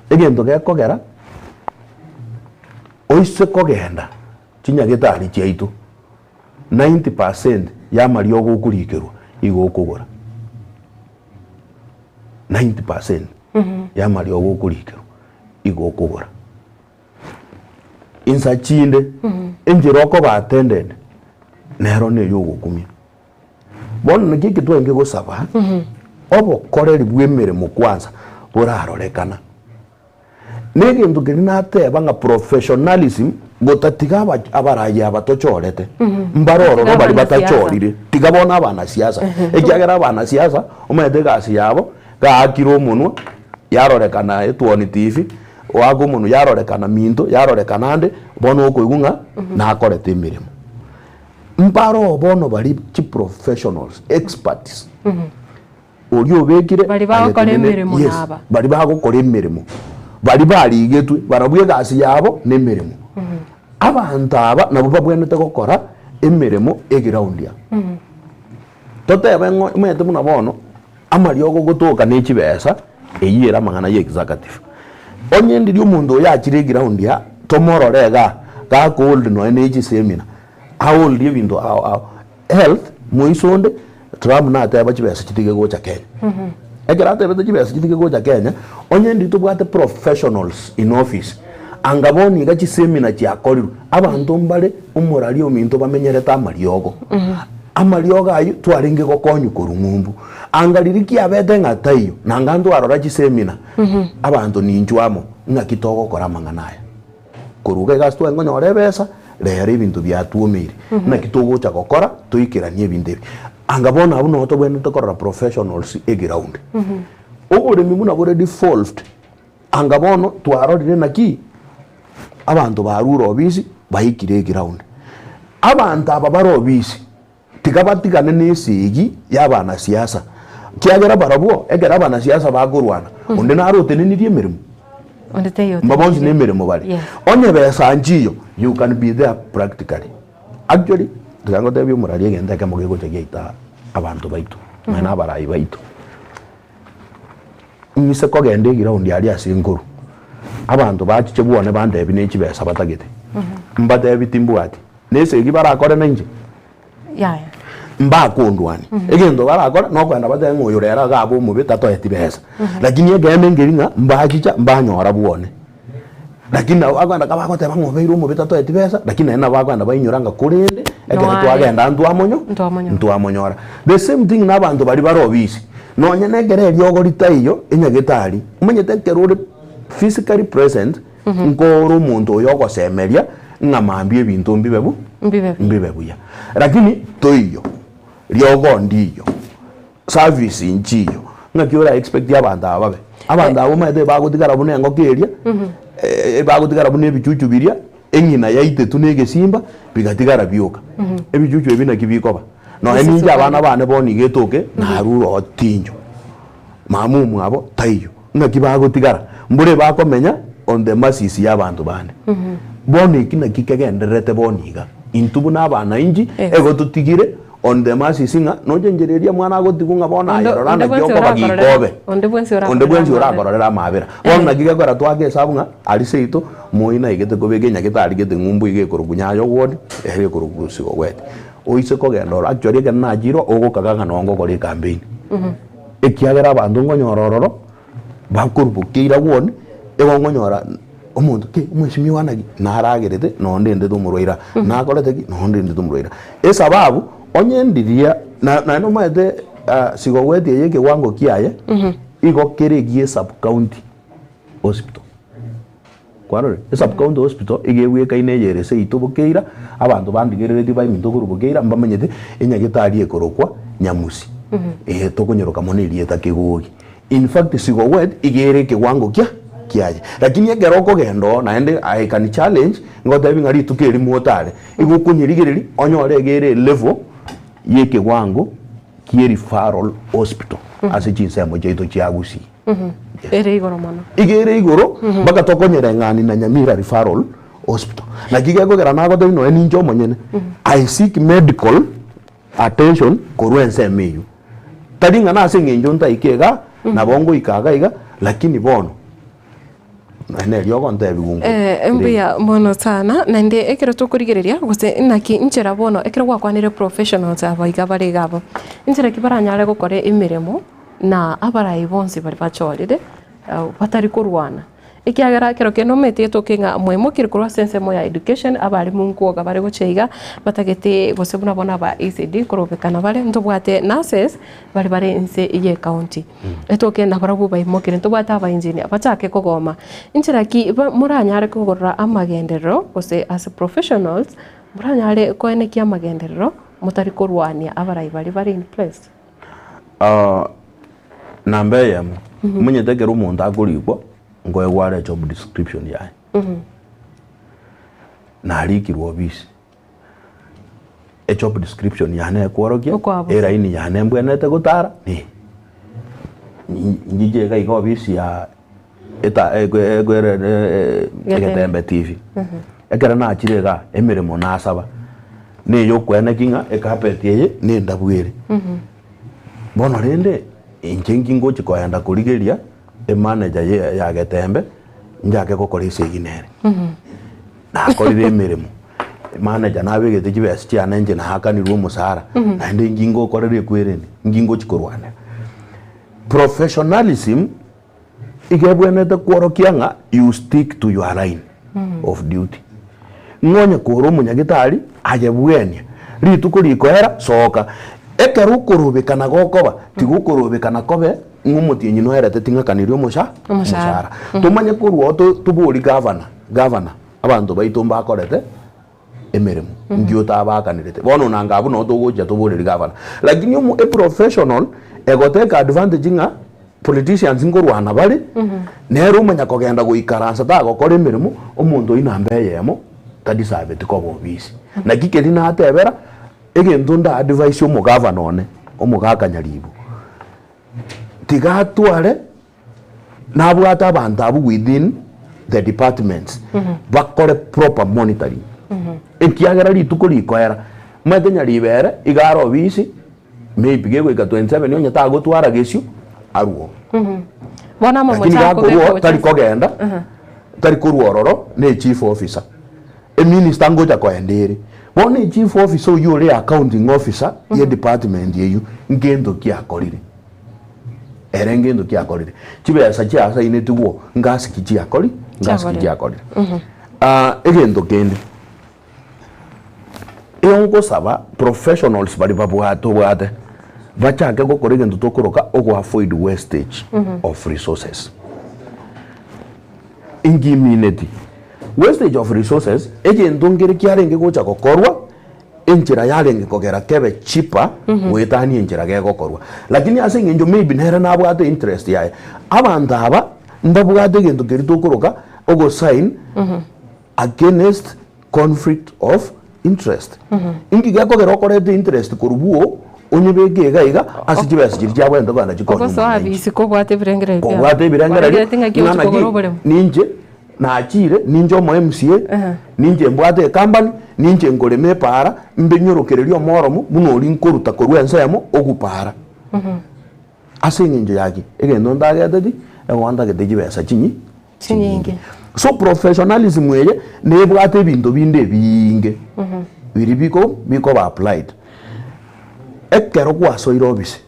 Egento gekogera, oise kogenda chinyagetari chiaito, 90 percent ya amariogo okorikerwa igo okogora. 90 percent ya amariogo okorikerwa. Igo okogora. Insa chinde, enchera okoba attended nero neye ogokumia. Bono naki eke twarenge gosaba, obokoreri bw'emeremo kwanza borarorekana. Na egento keria nateba ng'a professionalism gotatiga aba abarai aba tochorete, mbare ororo baria batachorire, tiga bono abanasiasa. Ekiagera abanasiasa omanyete egasi yabo, gaakire omonwa, yarorekana etwoni tifi, oaka omonwa yarorekana minto, yarorekana ande, bono okoigwa ng'a nakorete emeremo. Mbare oo bono baria chiprofessionals, experts. Oria obekire Baria bagokora ayetenenere, emeremo yes, naba. baria bagokora emeremo, baria barigetwe, barabwo egasi yabo nemeremo. Abanto aba nabwo babwenerete gokora emeremo eground aa. Totebe ng'o omanyete buna bono, amariogo gotoka ne chibesa, eyio ere amang'ana ya executive. Onye ndiria omonto oyo achire eground aa, tomorore igaa, gakohold nonya ne chisemina, ahold ebinto ao ao. Health, moiso onde, Trump nateba chibesa chitige gocha Kenya. Ekero atebete chibesa chitige gocha Kenya, onye ndiri tobwate professionals in office, anga bono iga chisemina chiakorirwe, abanto mbare omorari ominto bamenyerete amariogo. Amariogo ayio twarenge gokonywa korwa ng'umbu. Anga riria kiabete ng'a taiyo, nanga ntwarora chisemina, abanto ninchwe amo, ng'aki togokora amang'ana aya. Korwa iga egasi tware nkonyora ebesa, rero ebinto biatuomeire, naki togocha gokora toikeranie ebinto ebi. Anga bono abwo noo tobwenerete korora professionals eground. Oboremi buna bore devolved, anga bono twarorire naki abanto barure obisi baikire eground. Abanto aba bare obisi. Tiga batigane nesegi y'abanasiasa, ekiagera barabwo ekero abanasiasa bakorwana, onde naro otenenirie emeremo. Onde taiyo Mba bonsi otenenirie. nemeremo bare. Yes. Onye besa nchiyo, you can be there practically. Actually, tiga ngotebie omorari egento ekemo gegocha giaita abanto baito, nonya na abarai baito. Ing'ise kogenda eground aria ase enkoru, abanto bachiche bwone bantebi ne chibesa batagete, mbatebi timbwati. Nesegi barakore nainche? Yaya. Mbakondwania. Egento barakore nokogenda batebe ng'a oyo rero iga abe omobe tatoeti besa. Lakini ekeene nkeri ng'a mbachicha mbanyora bwone. Lakini nabo bakogenda ka bagoteba ng'a obeire omobe tatoeti besa, lakini naende nabo bakogenda bainyora ng'a korende ekero Noare. twagenda ntwamonyo Ntwamonyora. ntwamonyora. The same thing na abanto baria bare obisi, nonye na ekero eriogo ritaiyo enyagetari, omanyete ekero ore physically present, Nkoore omonto oyo ogosemeria ng'a mambia ebinto mbibe bu Mbibe buya. mbibe buya. Lakini toiyo, riogo ndiyo, service nchiyo, ng'aki ora expect abanto aba babe? Abanto aba omanyete bagotigara buna engoko eria, bagotigara buna ebichuchu biria, eng'ina yaitetwe na egesimba, bigatigara bioka. Ebichuchu ebi naki bikoba? Nonya ninche abana bane bono iga etoke, narure oo tincho. Mama omwabo taiyo, ng'aki bagotigara? Mbore bakomenya on the mercies y'abanto bande. Bono eki naki kegendererete bono iga. Intwe buna abanainchi, Yes. ego totigire on the mercies ng'a noche enchera eria mwana agotigwa ng'a bono Onde- aye rora onde naki bwensi okoba orakororera- gikobe. onde bwensi Onde bwensi orakororera orakororera amabera. Bono naki gekogera twake esabu ng'a aria seito, moi naigete kobeka enyagetari gete ng'umbu iga ekorokwa Nyayo ward, ere ekorokwa Sigogwete. Oise kogenda oro actually ekero nachire ogokaga ng'a noo ngokora ecampaign. Ekiagera abanto nkonyora ororo, bakorubokia ward, igo nkonyora omonto ki omweshimiwa naki, naragerete noo ndendete omorwaire aa, nakorete ki noo ndendete omorwaire aa. Esababu, onye ndiria na naende omanyete sigogweti eye ekewango kiaye, igo kere egie sub county hospital. Kwarorire? Esub county hospital iga egwekaine eyere seito bokeira, abanto bandigereretie baminto korwa bokeira mbamanyete enyagetari ekorokwa Nyamusi. Eeh tokonyeroka mono erieta Kegogi. In fact Sigowet iga ere ekewango kia kiaye. Lakini ekero okogenda oo naende I can challenge ngotebi ng'a rituko erimo otare, igo okonyerigereria onyore iga ere elevel ya ekewango kie referral hospital ase chinsemo chiaito chia Gusii. Ere igoro mono. Iga ere igoro mpaka tokonyereng'ani na Nyamira Referral Hospital. Naki gekogera nagotebia nonya ninche omonyene, I seek medical attention korwa ensemo eywo. Tari ng'a nase eng'encho ntaike igaa, nabo ngoika iga iga, lakini bono naye neri ogontebia gungo. Eh, mbuya mono sana naende ekero tokorigereria gose naki nchera bono ekero gwakwanire professionals aba iga bare iga abwo, nchera ki baranyare gokora emeremo na abarai bonsi baria bachorire batari korwana. Ekiagera ekero kende omanyete getoke ng'a mwaimokire korwa ase ensemo ya education, abalimu nkwoga bare gochia iga, batagete gose buna bono aba ECD nkorobekana bare, ntobwate nurses bare bare inse ye ecounty. Etoke nabarabwo baimokire, ntobwate aba engineer bachake kogoma. Inchera ki ba moranyare kogorora amagenderero gose as professionals, moranyare koenekia amagenderero motari korwania abarai baria bare in place? Namba eyemo, omanyete ekero omonto akorikwa, nkoegwa are job description yaye. Narikirwe ofisi, ejob description yane ekworokia, Okwabusa. eraini yane mbwenerete gotara ni nchiche iga iga ofisi ya eta ekwe ekwere egetembe tv. Ekero nachire igaa, emeremo nasaba, neyokweneki ng'a ecarpet eye nendabu ere. Bono rende, inche nki ngochi koenda korigeria emanager ye ya getembe, njake gokora esegi nere. Nakorire emeremo, emanager nabegete chibesa chiane inche naakanirwe omosara, naende nki ngokorera ekwerende, nki ngochi korwanera. Professionalism, iga ebwenerete kworokia ng'a you stick to your line of duty. Ng'a onye kore omonyagetari, aye bwenia, rituko rikoera, soka. Ekero okorobekana gokoba, tiga okorobekana kobe ng'a omotienyi noerete ting'akaniri omosa Omoshahara. omoshahara. Tomanye korwa oo to tobori gavana, gavana, abanto baito mbakorete emeremo, nki otabaakanirete. Bono nanga abwo noo togochia toboreri gavana. Lakini omo eprofessional egotake advantage ng'a politicians nkorwana bare, nere omanya kogenda goikaransa tagokora emeremo, omonto oyio namba eyemo tadisaveti koba obisi. Naki keria natebera, egento nda advise omogavana one, omogaka Nyaribo, tiga atware nabwate abanto abwo within the departments bakore proper monitoring ekiagera rituko rikoera omanyete nyaribere iga are obisi maybe gegoika 27 onye tagotwara gesio arwo Bono amo lakini mochako gakorwa bekocha tari kogenda tari korwa ororo ne echief officer eminister ngocha koenda ere bono echief officer oywo ore accounting officer ye department eywo ngento ki akorire. Ere ngento ki akorire? Chibesa chiasainetigwo ngasi ki chiakori? Ngasi ki Chiakorire. chiakorire? Ah, egento kende, egosaba professionals baria babwate obwate, bachake gokora egento tokoroka ogo avoid wastage of resources. Inki imineti? Wastage of resources, egento nkere kiarenge gocha gokorwa, enchera yarenge kogera kebe cheaper goetania enchera gegokorwa. Lakini ase eng'encho maybe nere nabwate interest yaye, abanto aba mbabwate egento keria tokoroka ogosign against conflict of interest. Inki gekogera okoreta interest korwa bwo onyebeke iga iga ase chibesa chiria chiabwenerete kogenda chikonya Ogosoa omwananchi. abisi kobwate ebirengererio biao. Kobwate ebirengererio Origereti ng'aki ng'a ogochi naki kogora oboremo. ninche Nachire, ninche omo MCA, ninche mbwate ecompany, ninche nkorema epaara, mbe nyorokererie omoromo buna oria nkoruta korwa ensemo ogopaara. Ase eng'encho ya ki? Egento ntageteti, nigo ntagete chibesa chinyi Chinyinge. So professionalism eye nebwate ebinto binde ebiinge biria biko bikoba applied. Ekero gwasoire ofisi,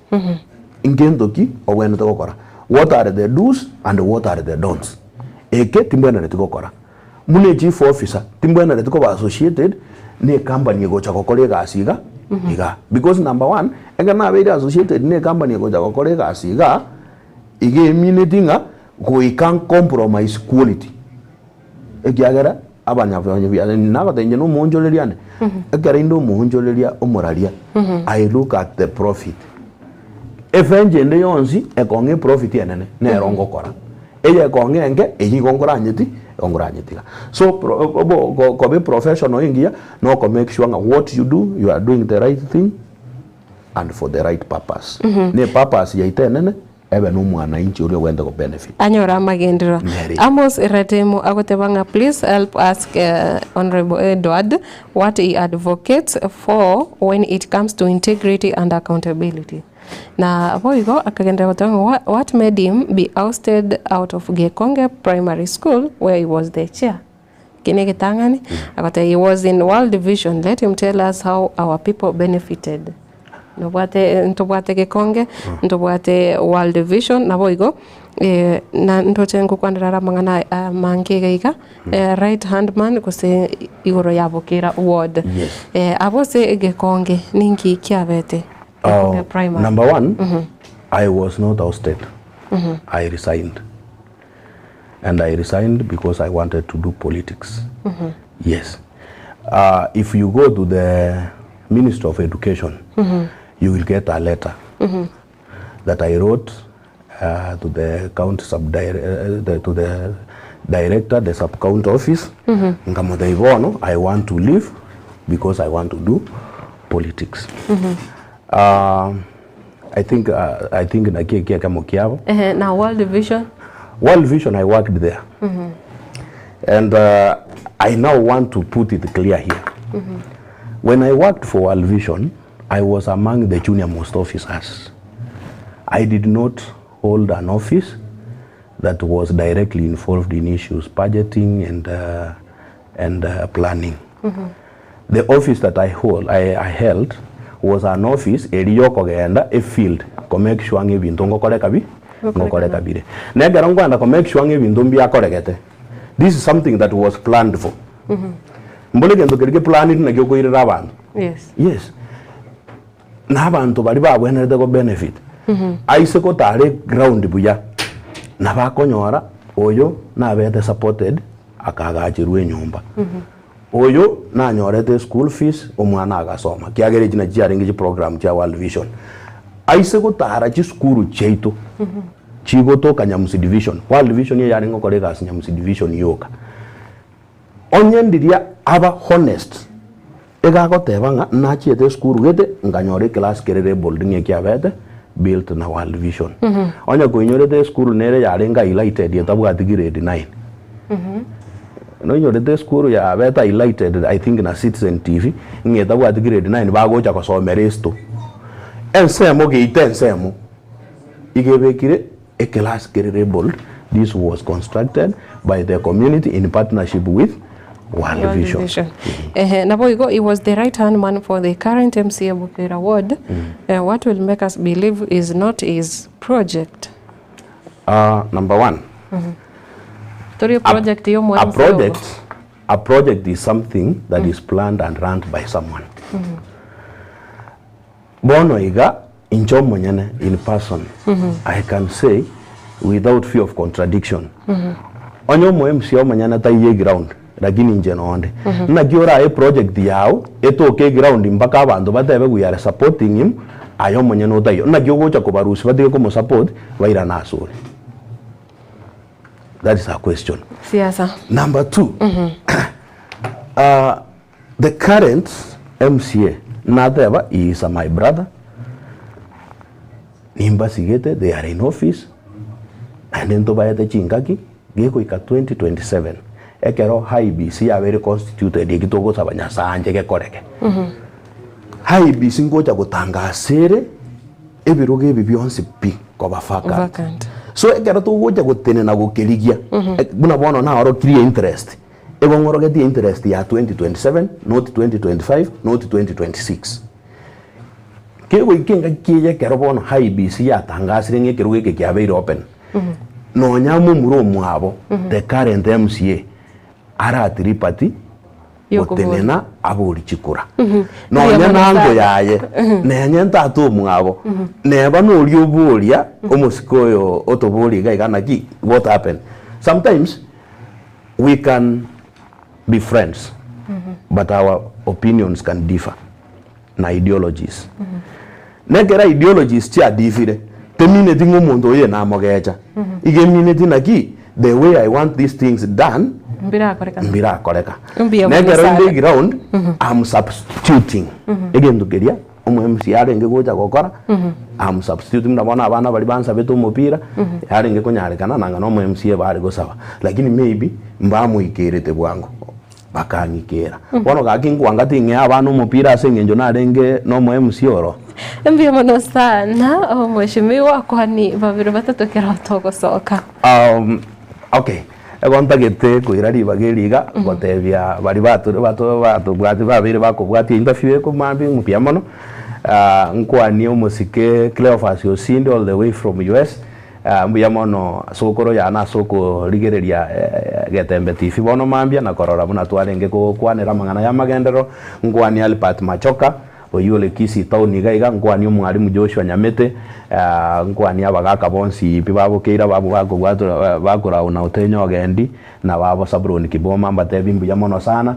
ngento ki obwenerete gokora? What are the do's and what are the don'ts? Eke timbwenereti gokora. Buna echief officer, timbwenereti koba associated na ecompany egocha gokora egasi iga igaa. Because number one, ekero nabeire associated na ecompany egocha gokora egasi igaa, iga emineti ng'a goika ncompromise quality. Ekiagera abanyabiasara, nagotebia inche nomoonchoreria ande, ekero inde omoonchoreria omoraria, I look at the profit. Efenchi ende yonsi ekong'a eprofit enene, nero ngokora. Eye ekong'a enke, eyio igo nkoranyeti, igo nkoranyetiga. So pro obo ko koba eprofessional engiya, na oko make sure ng'a what you do, you are doing the right thing and for the right purpose. Na epurpose yaito enene, ebe na omwananchi oria ogwente go benefit. Anyore amagenderero. Nere. Amos Ratemo agoteba ng'a please help ask Honourable Edward what he advocates for when it comes to integrity and accountability. Na boigo akagenderera goteba ng'a wha what made him be ousted out of Gekonge Primary School where he was the chair. Eke ne egetang'ani, agoteba he was in World Vision, let him tell us how our people benefited. Nobwate ntobwate Gekonge, ntobwate World Vision, naboigo na ndoche ngokwanera are amang'ana amange iga iga, right hand man gose igoro ya Bokera ward. Yes. Abwo ase Gekonge ninki kiabete? Gekonge primary. Number one, I was not ousted. I resigned. And I resigned because I wanted to do politics. Yes. If you go to the Ministry of Education, you will get a letter that I wrote to the county sub the, to the director, the sub county office, nkamotebia bono I want to leave because I want to do politics. I think I think naki eki ekemo kiabo. Ehe, na World Vision? World Vision I worked there. And I now want to put it clear here. When I worked for World Vision, I was among the junior most officers. I did not hold an office that was directly involved in issues budgeting and, and planning. The office that I hold, I, I held was an office eri yokogenda efield ko make sure ng'a ebinto ngokoreka bi ngokoreka bire. Na ekero nkoenda ko make sure ng'a ebinto mbiakoregete, this is something that was planned for. Mbore egento keria geplaniri nakio okoirera abanto. Yes. Yes. Na abanto baria babwenerete go benefit, aise gotara eground buya, nabo akonyora oyo nabete supported akagacherwa enyomba. Oyo nanyorete eschool fees omwana agasoma, kiagera echi nachi chiarenge chiprogram chia World Vision. Aise gotara chisukuru chiaito chigotoka Nyamusi Division, World Vision eye yarenge gokora egasi Nyamusi Division yoka. Onye ndiria aba honest, iga agoteba ng'a nachiete esukuru gete nkanyora eclass kere labelled ng'a ekiabete built na World Vision. Onye koinyorete esukuru nere yarenge highlighted etabwati grade nine, Noinyorete esukuru yabete highlighted I think na Citizen TV ng'a etabwati grade nine bagocha gosomera esto. Ensemo geita ensemo iga ebekire eclass kere labelled this was constructed by the community in partnership with World World Vision. Vision. Ehe, naboigo he was the right hand man for the current MCA Bukira ward. Eh, what will make us believe is not his project. Number one, Torie project ya a omwana project, a project is something that is planned and run by someone. Bono iga inche omonyene in person I can say without fear of contradiction onye omo MCA omonyene taiyo eground lakini inche nonde naki orae eproject yao etoke eground mpaka abanto batebe we are supporting him aye omonyene otaiyo naki ogocha kobarusia batige komosupport bairane asore. That is a question. Siasa. Number 2 the current MCA nateba he is a my brother nimbasigete they are in office naende ntobaete chingaki gegoika 2027 ekero IEBC yabeire constituted eki togosaba Nyasaye anche gekoreke. IEBC ngocha gotangasa ere ebirogo ebi bionsi pi koba vacant. Vacant. So ekero togocha gotenena gokerigia buna bono naorokirie interest, igo ng'orogetie interest ya 2027 not 2025 not 2026. Kegoika engaki eye ekero bono IEBC yatangasire ng'a ekerogo eke kiabeire open, nonya momura omwabo the current MCA arat liberty gotenena abori chikura. Nonya nango yaye, nenye ntata omwabo, neba noria oboria omosike oyo otoboria iga iga naki what happened. Sometimes we can be friends but our opinions can differ na ideologies. Nekero ideologies chiadifire temineti ng'a omonto oyo namogecha, iga emineti naki the way I want these things done Mbirakorekana. mbirakoreka. Mbuya mono Nekero inde sana. eground I'm substituting egento keria omo MCA arenge gocha gokora I'm substituting buna bono abana baria bansabete omopira yarenge konyarekana nanga na omo MCA bare gosaba lakini maybe mbamoikerete bwango. Bakang'ikera. Bono gaki nkwanga ting'ea abana omopira ase eng'encho narenge nomo MC oro. Mbuya mono sana omweshimiwa kwani babere batato ekero togosoka. Um, okay ego ntagete koira ribaga eri iga gotebia baria bato bato batobwati babeire bakobwatia interview eye mambia mbuya mono. Nkwanie omosike Cleophas Osinde all the way from US, mbuya mono sokoro yane ase okorigereria Getembe TV bono mambia na korora buna twarenge gokwanera amang'ana y'amagenderero. Nkwanie Albert Machoka oyio ore Kisii town iga iga, nkwanie omwalimu Joshua Nyamete, nkwanie abagaka bonsi pi babokeire abwo bakobwatwa bakorauna Otenyo Ogendi na babo Sabuloni Kiboma mbatebi mbuya mono sana,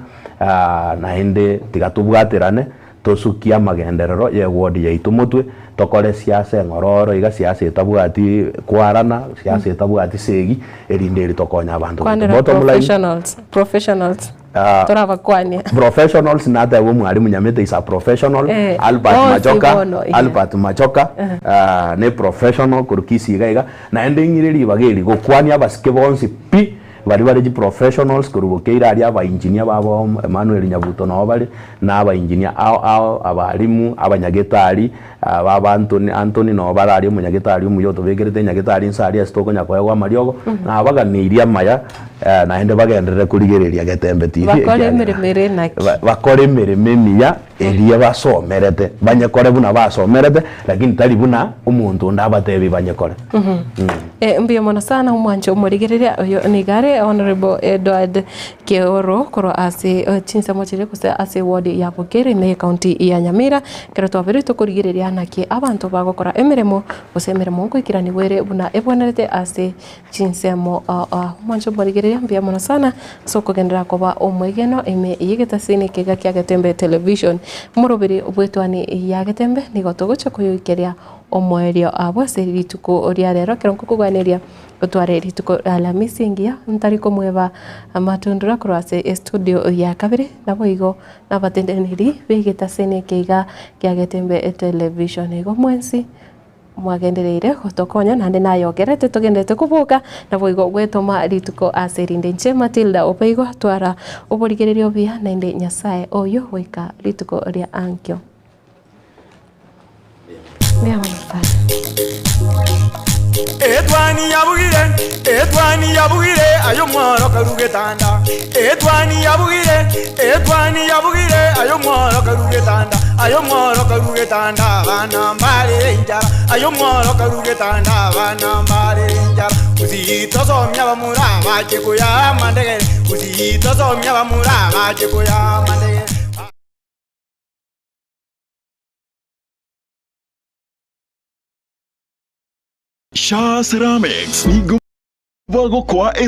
naende tiga tobwaterane. Tosukie amagenderero y'ewodi yaito motwe, tokore siasa eng'ororo iga, siasa etabwati kwarana, siasa etabwati segi, erinde eri tokonye abanto baito. Kwanera Bottom line, professionals, professionals, ah, torabakwanie. professionals nateba omwalimu Nyamete is a professional, Eh, Albert bonsi Machoka, bono, yeah. Albert Machoka, ah, ne professional korwa Kisii iga iga, naende ng'ire ribaga eri gokwania abasike bonsi pi, Baria bare chiprofessionals korwa bokeire aria abainjinia babo Emmanuel Nyabuto noo bare, na abainjinia ao ao, abalimu, abanyagetari, baba Anthony, Anthony noo bare aria omonyagetari omuya otobekerete enyagetari inse aria ase tokonya koegwa amariogo, nabaganeirie amaya naende bagenderere korigereria Getembe TV Bakore ekiagera emeremo ere naki? bakore emeremo emiya eria basomerete, banyekore buna basomerete, lakini tari buna omonto onde abatebi banyekore. Mbuya mono sana omwanche omorigereria oyo nigo are Honourable Edward Keoro korwa ase chinsemo chiria gose ase eward ya Bukere ime ye county ya Nyamira. Ekero twabeire tokorigereria naki abanto bagokora emeremo gose emeremo nkoikeranigwa ere buna ebwenerete ase chinsemo Omwanche omorigereria mbuya mono sana ase okogenderera koba omwegenwa ime y'egetasini ekega kia Getembe Television. Omoroberi bw'etwani ya Getembe nigo togocha koyoikeria omoerio abwo ase rituko ria rero ekero nkokogwaneria otware rituko ria Alhamisi engiya ntari komweba amatundura korwa ase estudio ya kabere naboigo nabateneneri b'egetasini eke iga kia Getembe Television. Igo mwensi Mwagendereire gotokonya, naende nayogerete togenderete koboka, naboigo gwetoma rituko ase erinde. Inche Matilda Obeigo, twara oborigereria obuya, naende Nyasae oyio goika rituko ria ankio. Mbuya mono sana. Etwani yabugire, etwani yabugire, aye omworo karu getanda. Etwani yabugire, etwani yabugire, aye omworo karu getanda. Aye omworo karu getanda, abana mbarere enchara. Aye omworo karu getanda, abana mbarere enchara. Gusii tosomia abamura bache koyaa amandegere, Gusii tosomia abamura bache koyaa amandegere. Shaa Ceramics nigo bagokoa.